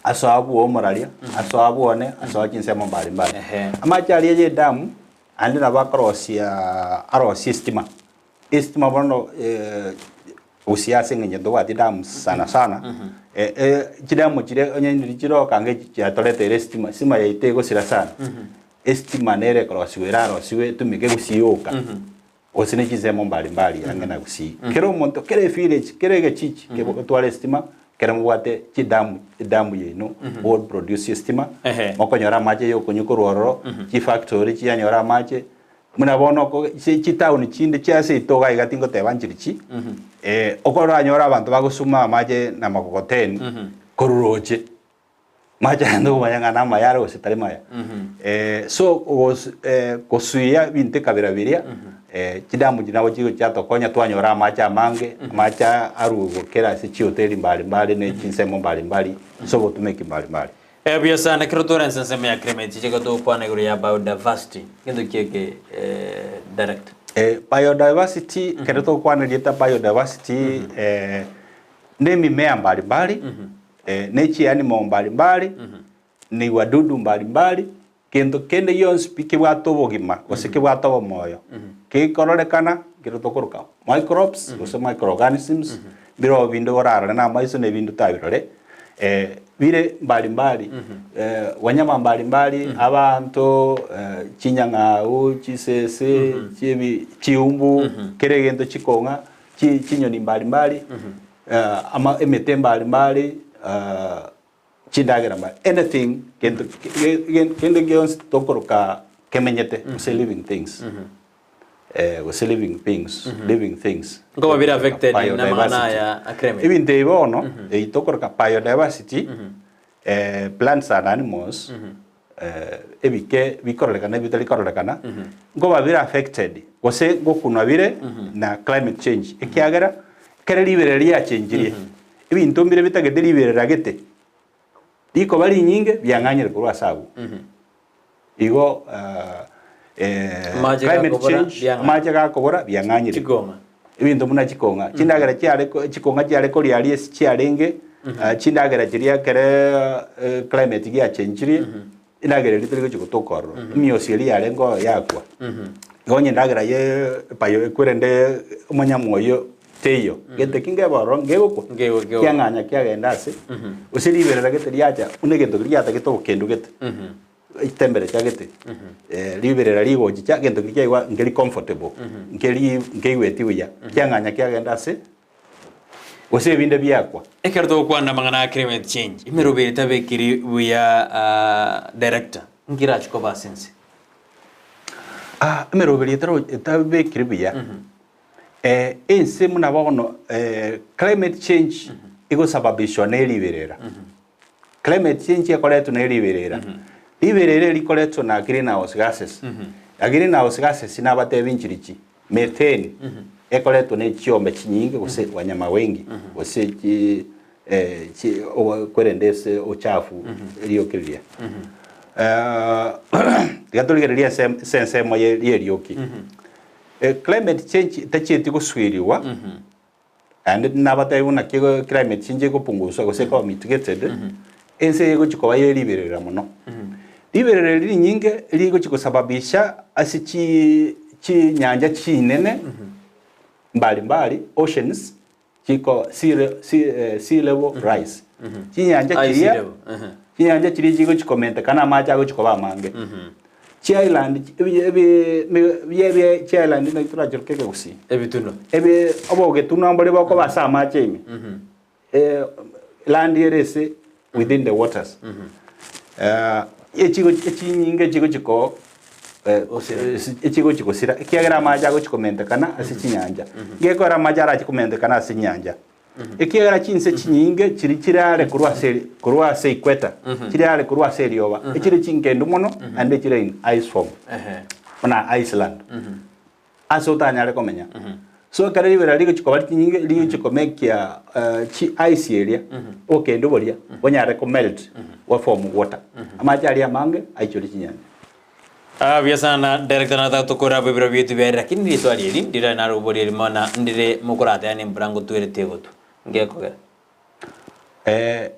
Speaker 4: asoa bwoe omoraria, asoa bwone, asoa chinsemo mbari mbari.
Speaker 3: Ehe.
Speaker 4: Amache aria y'edamu, Naende nabo akorosia arosie estima, estima bono gose ase eng'encho ntobwati dams sana sana, chidamu chiria onye ndiri chiroka ange chiatoreteire estima, estima yaito egosira sana, estima nere ekorosiwa erarosiwe etumeke gusii yoka, gose ne chinsemo mbari mbari ang'e na gusii. Kera omonto, kera evillage, kera egechichi kegotwara estima, ekero mobwate chidamu edamu yaino mo produce estima,
Speaker 3: Ehe.
Speaker 4: mokonyora amache ya okonywa korwa ororo, chifactory chianyora amache, buna bono oko chi chitown chinde chia seito iga iga tingoteba nchirichi, okoranyore abanto bagosuma amache na makokoteni, korwa roche. Amache aya ntokomanya ng'a namaya are gose tari maya. So gos gosuia ebinto ekabira biria, chidamu echi nabo chigochia chiatokonya twanyora amache amange, amache arugwe kera ase chihoteli mbali mbali na chinsemo mbali mbali ase obotumeki mbali mbali.
Speaker 3: Buya sana, ekero tore ense ensemo ya climate change igo togokwana igoro ya biodiversity, gento ki eke director?
Speaker 4: Biodiversity, ekero togokwana erieta biodiversity, na emimea mbali mbali, ne chianimo mbali mbali, ne wadudu mbali mbali, gento kende gionsi pi kebwate obogima gose kebwate obomoyo, gekororekana nkero tokoroka microbes gose microorganisms, mbire binde orarore na amaiso na ebinde otabirore, bire mbali mbali, wanyama mbali mbali, abanto, chinyang'au, chisese, chiebi chiumbu, kera egento chikong'a, chi chinyoni mbali mbali, ama emete mbali mbali, chindagera mbali, anything gento kende gionsi tokoroka kemenyete gose living things, gose living beings, living things.
Speaker 3: Nkoba bire affected na amang'ana aya a climate.
Speaker 4: Ebinto ebi bono, eyi tokoroka biodiversity, plants and animals, ebike bikororekana ebitari kororekana, nkoba bire affected gose ngokunwa bire na climate change ekiagera ekere riberera riachengirie, ebinto mbire bitagete riberera gete, rikoba rinyinge biang'anyire korwa ase abwo. Igo
Speaker 3: Amache
Speaker 4: climate
Speaker 3: gakobora,
Speaker 4: change,
Speaker 3: biang'anyire.
Speaker 4: amache gakobora biang'anyire.
Speaker 3: Chikong'a.
Speaker 4: Ebinto buna chikong'a, chindagera chiare ko chikong'a chiare koria aria ase chiarenge, chindagera chiria ekere climate giachenchirie, endagera eria teri gochia gotoka ororo, emiosi eria yarenge ororo yakwa. Igo onye endagera ye epayo ekwerende omonyama oyio teiyo, gento ki nkebe ororo nkegokwa,
Speaker 3: Nkegokwa.
Speaker 4: kiang'anya kiagenda ase, gose riberera gete riacha buna egento keria giatagete obokendu gete. Temperature gete, riberera rigochicha egento keria kiaigwa nkeri comfortable, nkeri nkeigweti buya, kiang'anya kiagenda ase gose ebinde biakwa.
Speaker 3: Ekero togokwana amang'ana a climate change, emeroberio etabekiri buya director, nki erache koba ase ense?
Speaker 4: Emeroberio etaro etabekiri buya, ense buna bono climate change egosababishwa ne riberera. Climate change ekoretwa ne riberera. Riberera eri rikoretwa na greenhouse gases. Na greenhouse gases nabatebi nchirichi, methane ekoretwa ne chiombe chinyinge gose wanyama wengi gose chi chi kwerende ase ochafu rioki riria. Tiga torigererie ase ase ensemo ye erioki. Climate change tachieti gosuiriwa. Naende nabatebi buna ki climate change egopunguswa gose ekoba mitigated, ense eye egochi koba ye riberera mono. Riberera eri rinyinge rigochi gosababisha ase chi chinyanja chinene mbali mbali, oceans, chiko sea le sea sea level rise. Chinyanja
Speaker 3: Aye, sea
Speaker 4: chiria,
Speaker 3: level, ehe.
Speaker 4: chinyanja chiria chigochi komentekana amache agochi koba amange. Chi'island chi'island naki torachiroke ekegusii?
Speaker 3: Ebitunwa.
Speaker 4: Ebi obogetunwa mbore bokoba ase amache ime, land ere ase within the waters. Echigo echinyinge chigochi ko echigochi gosira ekiagera amache agochi komentekana ase chinyancha. Gekogera amache arache komentekana ase chinyancha. Ekiagera chinse chinyinge chiria chire are korwa ase korwa ase equator, chire are korwa ase erioba, echire chinkendu mono naende echire in ice form, buna Iceland, ase otanyare komenya. So ekero ribera rigochia koba chinyinge, rigochia komekia chi ice eria, obokendu boria, bonyare ko melt, bwa form water. Amache aria amange aichore chinyanja.
Speaker 3: Ah, buya sana director nataka tokore abo ebiro bietu biaye lakini riswali eri ndire naroboria erimo na ndire mokorateba ne embura ngotwere tegotwa ngekogera.
Speaker 4: Eh,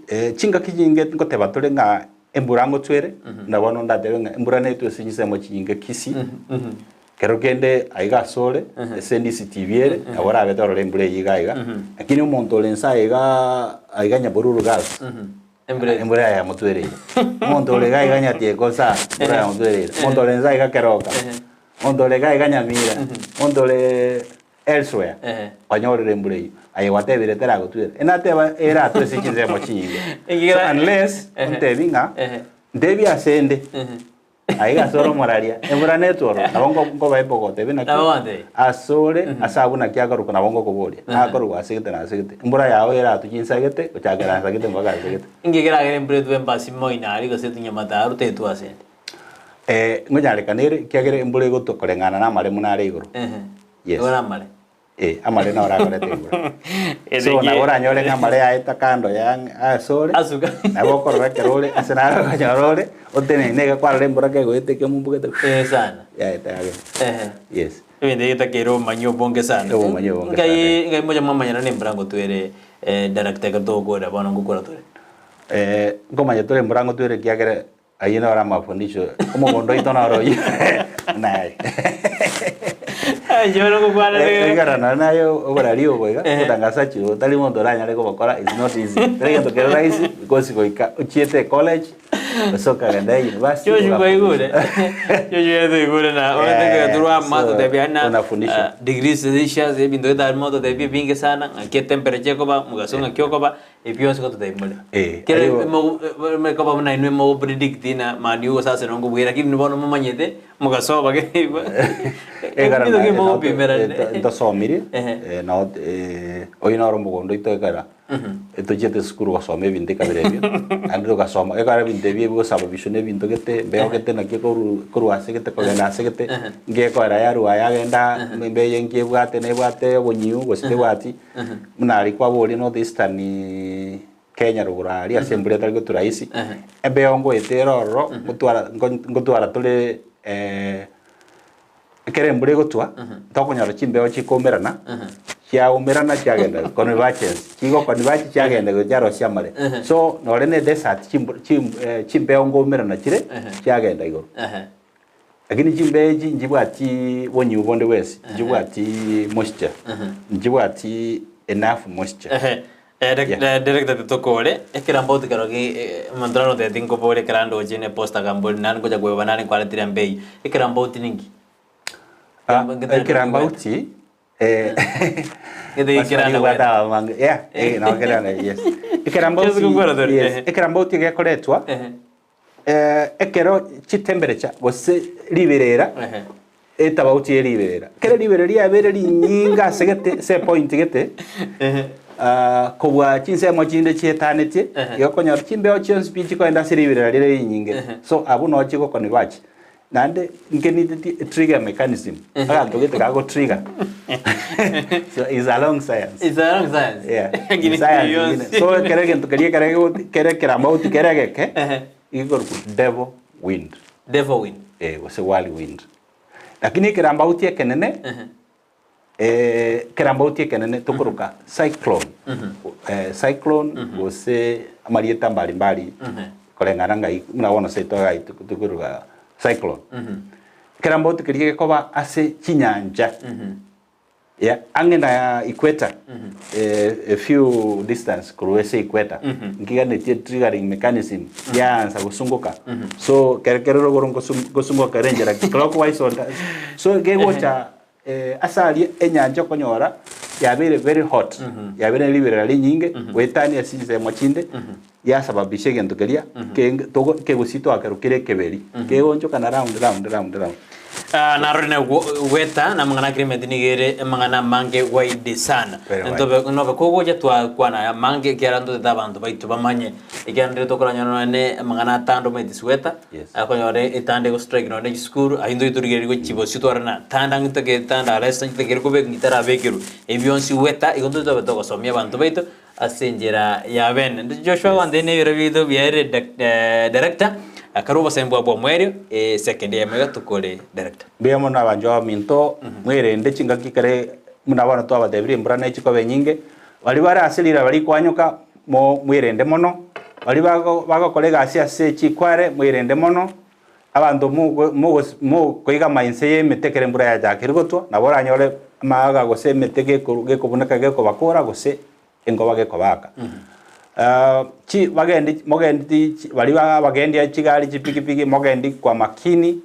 Speaker 4: eh, chingaki chinyinge ngoteba tore ng'a embura ngotwere, na bono ndatebe ng'a embura netwe ase chinsemo chinyinge Kisii, kero kende aiga asore, ase NDC TV ere, nabo orabete orore embura eyio iga iga, lakini omonto ore nse aiga aiga Nyabururu Girls,
Speaker 3: Embura eye.
Speaker 4: Embura yamotwereire. Omonto ore iga iga Nyatieko sa, embura yamotwereire. Omonto ore nsa iga Keroka. Omonto ore iga iga Nyamira. Omonto ore elsewhere.
Speaker 3: Ehe.
Speaker 4: Onyorire embura eyio. Aye gwatebire teragotwera. Enateba eratwe ase chinsemo chinyinge. So
Speaker 3: Ekigera-
Speaker 4: unless
Speaker 3: Ehe.
Speaker 4: ontebi ng'a
Speaker 3: Ehe.
Speaker 4: ntebie ase nde.
Speaker 3: Ehe.
Speaker 4: Aiga ase ore omoraria, embura netwe oro, nabo nko- nkoba ebogotebi naki,
Speaker 3: Nabo gotebia.
Speaker 4: ase ore, ase abwo naki akorokwa nabo ngokoboria, nakorokwa ase gete na ase gete. Embura yao eratwe chinsa gete, gochakera asa gete mpaka ase gete.
Speaker 3: Inki keragere embura etwe embasi moino aria gose etunyamataru tetwa ase ende?
Speaker 4: Ngonyarekana ere, ekiagera embura egotwa koreng'ana na amare buna are igoro. Yes.
Speaker 3: Igoro amare.
Speaker 4: Eh, amare noro akoreta embura. So nabo oranyore ng'a amare yaeta kando ya ase ore,
Speaker 3: Asuka.
Speaker 4: nabo okorora ekero ore ase naro okonyora ore, oteneine iga kwarora embura kegoeta ekemumbu gete
Speaker 3: Eh, sana.
Speaker 4: yaeta yagenda.
Speaker 3: Ehe.
Speaker 4: Yes.
Speaker 3: Ebinto ebi bitakeire obomanyi obonge sana.
Speaker 4: Obomanyi obonge
Speaker 3: Ngai
Speaker 4: sana.
Speaker 3: ngai mocha mwamanyana na embura ngotwere eh, director ekero togokorera bono ngokora tore.
Speaker 4: Eh, nkomanya tore embura ngotwere ekiagera Ayio naro amafundisho, omogondo oito noro oyio naye.
Speaker 3: Ayio nogokwana
Speaker 4: Eh, ekero nonye naye oborari obo iga, obotangazaji obo, tari monto oranyare kobokora, is not easy. Tari gento kere rahisi, because goika ochiete ecollege, gose okagenda euniversity,
Speaker 3: Joshua kwaigure
Speaker 4: ogafundishwa.
Speaker 3: Joshua yatoigure na
Speaker 4: Yeah,
Speaker 3: oeteke turwa
Speaker 4: so,
Speaker 3: matotebia na
Speaker 4: unafundishwa.
Speaker 3: degrees Celsius ebinto etarimo totebie binge sana ng'aki etemperature ekoba mogaso ng'aki okoba Ebi bionsi gototebia more.
Speaker 4: Eh,
Speaker 3: Kere
Speaker 4: ayio-
Speaker 3: mogo- eh, ekoba buna inwe mogopredict na man u gose Arsenal nkobua lakini inwe bono momanyete mogasoba keiba.
Speaker 4: Ekero
Speaker 3: Ebinto
Speaker 4: na-
Speaker 3: ki
Speaker 4: na-
Speaker 3: mogopimerane.
Speaker 4: ntosomire,
Speaker 3: Ehe.
Speaker 4: eh, nao eh, oyio noro omogondo oito ekero tochiete esukuru gosoma ebinto ekabere ebio, naende togasoma ekero ebinto ebi ebigosababishwa na ebinto gete, embeo gete naki ekoru korwa ase gete kogenda ase gete, ngekoera yarwa yagenda, embeo eye nki ebwate nebwate obonyiu gose tebwati. Buna aria kwaboria North Eastern Kenya rogoro aria ase embura etari gotura rahisi, embeo ngoeta ere ororo, ngotwara ngo- ngotwara tore ekero embura egotwa, tokonyora chimbeo chikoumerana, chiaumerana chiagenda convergence, chigo converge chiagenda igoro chiarosia amare. So nore na edesert chimbu chim chimbeo nkoumerana chire, chiagenda igoro. Lakini chimbeo echi nchibwati bonyiu bonde bwensi, nchibwati moisture, nchibwati enough moisture.
Speaker 3: Ehe. Eh, dek-
Speaker 4: Yeah.
Speaker 3: eh, director titokore ekerambauti kero gi eh, omonto naro otebeti nkobore ekero ndoche ne poster akambori nare ngocha koeba nare nkwaretire embei. Ekerambauti ninki?
Speaker 4: Ah,
Speaker 3: Ngete-
Speaker 4: ekerambauti eh,
Speaker 3: Ngete
Speaker 4: Baswahili
Speaker 3: ekeranda
Speaker 4: bwate abamange, yeah, eh, nabo keranda, yes. Ekerambauti,
Speaker 3: Yes, gokwana tore,
Speaker 4: yes,
Speaker 3: ehe.
Speaker 4: ekerambauti gekoretwa
Speaker 3: Ehe.
Speaker 4: Ekero chitemperature gose riberera
Speaker 3: Ehe.
Speaker 4: etabauti ye riberera, ekero riberera riabeire rinyinga ase gete ase epoint gete
Speaker 3: Ehe.
Speaker 4: ah, kobua chinsemo chinde chietanetie,
Speaker 3: Ehe.
Speaker 4: igo okonyora chimbeo chionsi pi chikoenda ase riberera rire rinyinge.
Speaker 3: Ehe.
Speaker 4: So abwo noo chigoconverge. Naende nkenitetie etrigger mechanism, aganto gete kago trigger so is a long science.
Speaker 3: It's a long science.
Speaker 4: Yeah.
Speaker 3: Lakini
Speaker 4: Science
Speaker 3: yonsi.
Speaker 4: ingine. So ekero egento keria ekere gego- kere ekeramauti kere egeke
Speaker 3: Ehe.
Speaker 4: igekorokwa devil wind
Speaker 3: Devil wind.
Speaker 4: eh, gose whirl wind. Lakini ekerambauti ekenene eh, ekerambauti ekenene tokoroka cyclone eh, cyclone gose amarieta mbali mbali koreng'ana ng'ai buna bono seito iga tokoroka cyclone. Ekerambauti keria gekoba ase chinyancha Yeah, ang'e na equator, eh, a few distance korwa ase equator, nkiganetie triggering mechanism yaansa gosungoka. So kere kere rogoro ngosu- ngosungoka kere enchera clockwise or so gegocha eh, ase aria enyancha okonyora yabeire very hot, yabeire riberera rinyinge goetania ase chinsemo chinde yasababisha egento keria kenge togo kegusii twakerokire ekeberi kegonchokana round round round round.
Speaker 3: Ah, narore na gweta na amang'ana akire emeti nigo ere amang'ana amange wide sana.
Speaker 4: Very wide.
Speaker 3: Ntobe nobe kogocha twakwana aya amange ekiagera ntotete abanto baito bamanye ekiagera ndire tokoranyora nonye ne amang'ana atande omanyete sweta
Speaker 4: Yes.
Speaker 3: akonyora etanda ego strike nonye ne chisukuru aywo ntoche torigereria gochia bosio twarora na tanda ng'itake tanda aresta nchitakere kobekwa ng'itarabekerwa. Ebi bionsi gweta igo ntoche tobe togosomia abanto baito Ase enchera ya bene. Joshua gwantebia nebiro biaito biaerire director, akare obosembi bwa bw'omoerio, esekendi eyemo iga tokore director.
Speaker 4: Mbuya mono abanchwa baminto, mwerende chingaki ekere buna bono twabatebirie embura nechi koba enyinge, baria bare ase riraba rikwanyoka mo mwerende mono, baria bago bagokora egasi ase chikware mwerende mono, abanto mogo mogos mokoigama inse y'emete ekero embura yachakire gotwa, nabo oranyore amaga gose emete gekoru gekobuneka gekobakora gose engoba gekobaaka. Chi bagendi mogendi chi baria ba abagendia chigari chipikipiki mogendi kwa makini,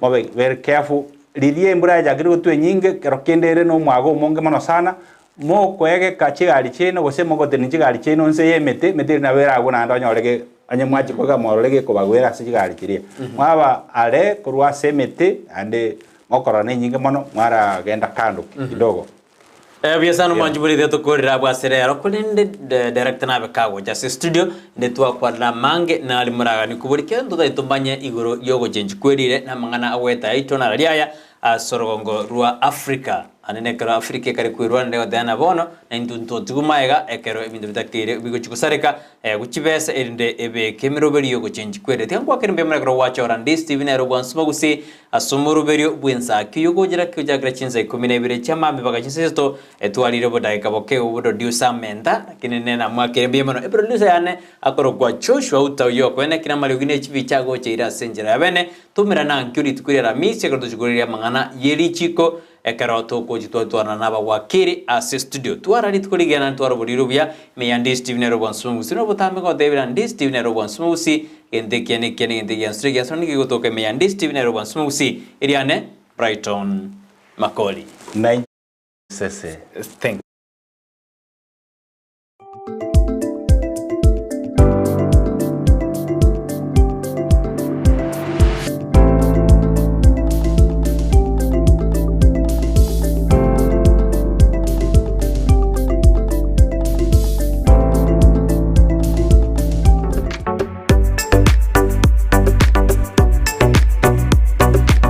Speaker 4: mobe very careful, riria embura yachakire gotwa enyinge, ekero kende ere na omwaga omonge mono sana, mokoegeka chigari chiaino gose mogotenenia chigari chiaino nse ya emete, emete eria nabo eragwe naende onyore ge. Onye mwachia koiga morore gekobagwera ase chigari chiria. Mwaba are korwa ase emete, naende mokorora nenyinge mono, mwaragenda kando kidogo.
Speaker 3: Buya sana omwanchi bore iga tokorera abwo ase rero korende director nabe kagocha ase studio inde twakwanera amange nari moragani kobori kero totari tomanye igoro yogochenchi kwerire na amang'ana agoeta yaito narari aya ase orogongo rwa Africa ande nekero Africa ekare kwerwanera egoteba na bono naintwe ntotigwe magega ekero ebinto bitakeire bigochi gosareka Gochibesa erinde ebeke emeroberio y'ogochenchia kw'ere. Tiga nkwakere mbuya mono ekero gwachora Ndii Stephen ere obwansu magusii ase omoroberio bw'ensaki oyio ogochera gochakera chinsa ikomi na ibere chi'amambia mpaka chinsa isato etwarire obodaika boke oboproducer amenta lakini nere namwakere mbuya mono eproducer yane akorokwa Joshua Uta oyio okoenekire amariogi ne chibicha agocheire ase enchera ya bene tomerane ankio rituko ria Aramisi ekero tochikoreria amang'ana ye richiko Ekero togochia twatwarana nabagwakeri ase studio, twara rituko rigiya naende twara oboriri obuya ime ya Ndii Steve nere obwansu mogusi na obotambe ngotebera Ndii Steve nere obwansu mogusi gento ekiya nekiya negento egiansure egiansure nigo gegotoka ime ya Ndii Steve nere obwansu mogusi eriane Brighton Makori.
Speaker 4: Nainche sese.
Speaker 10: Thank.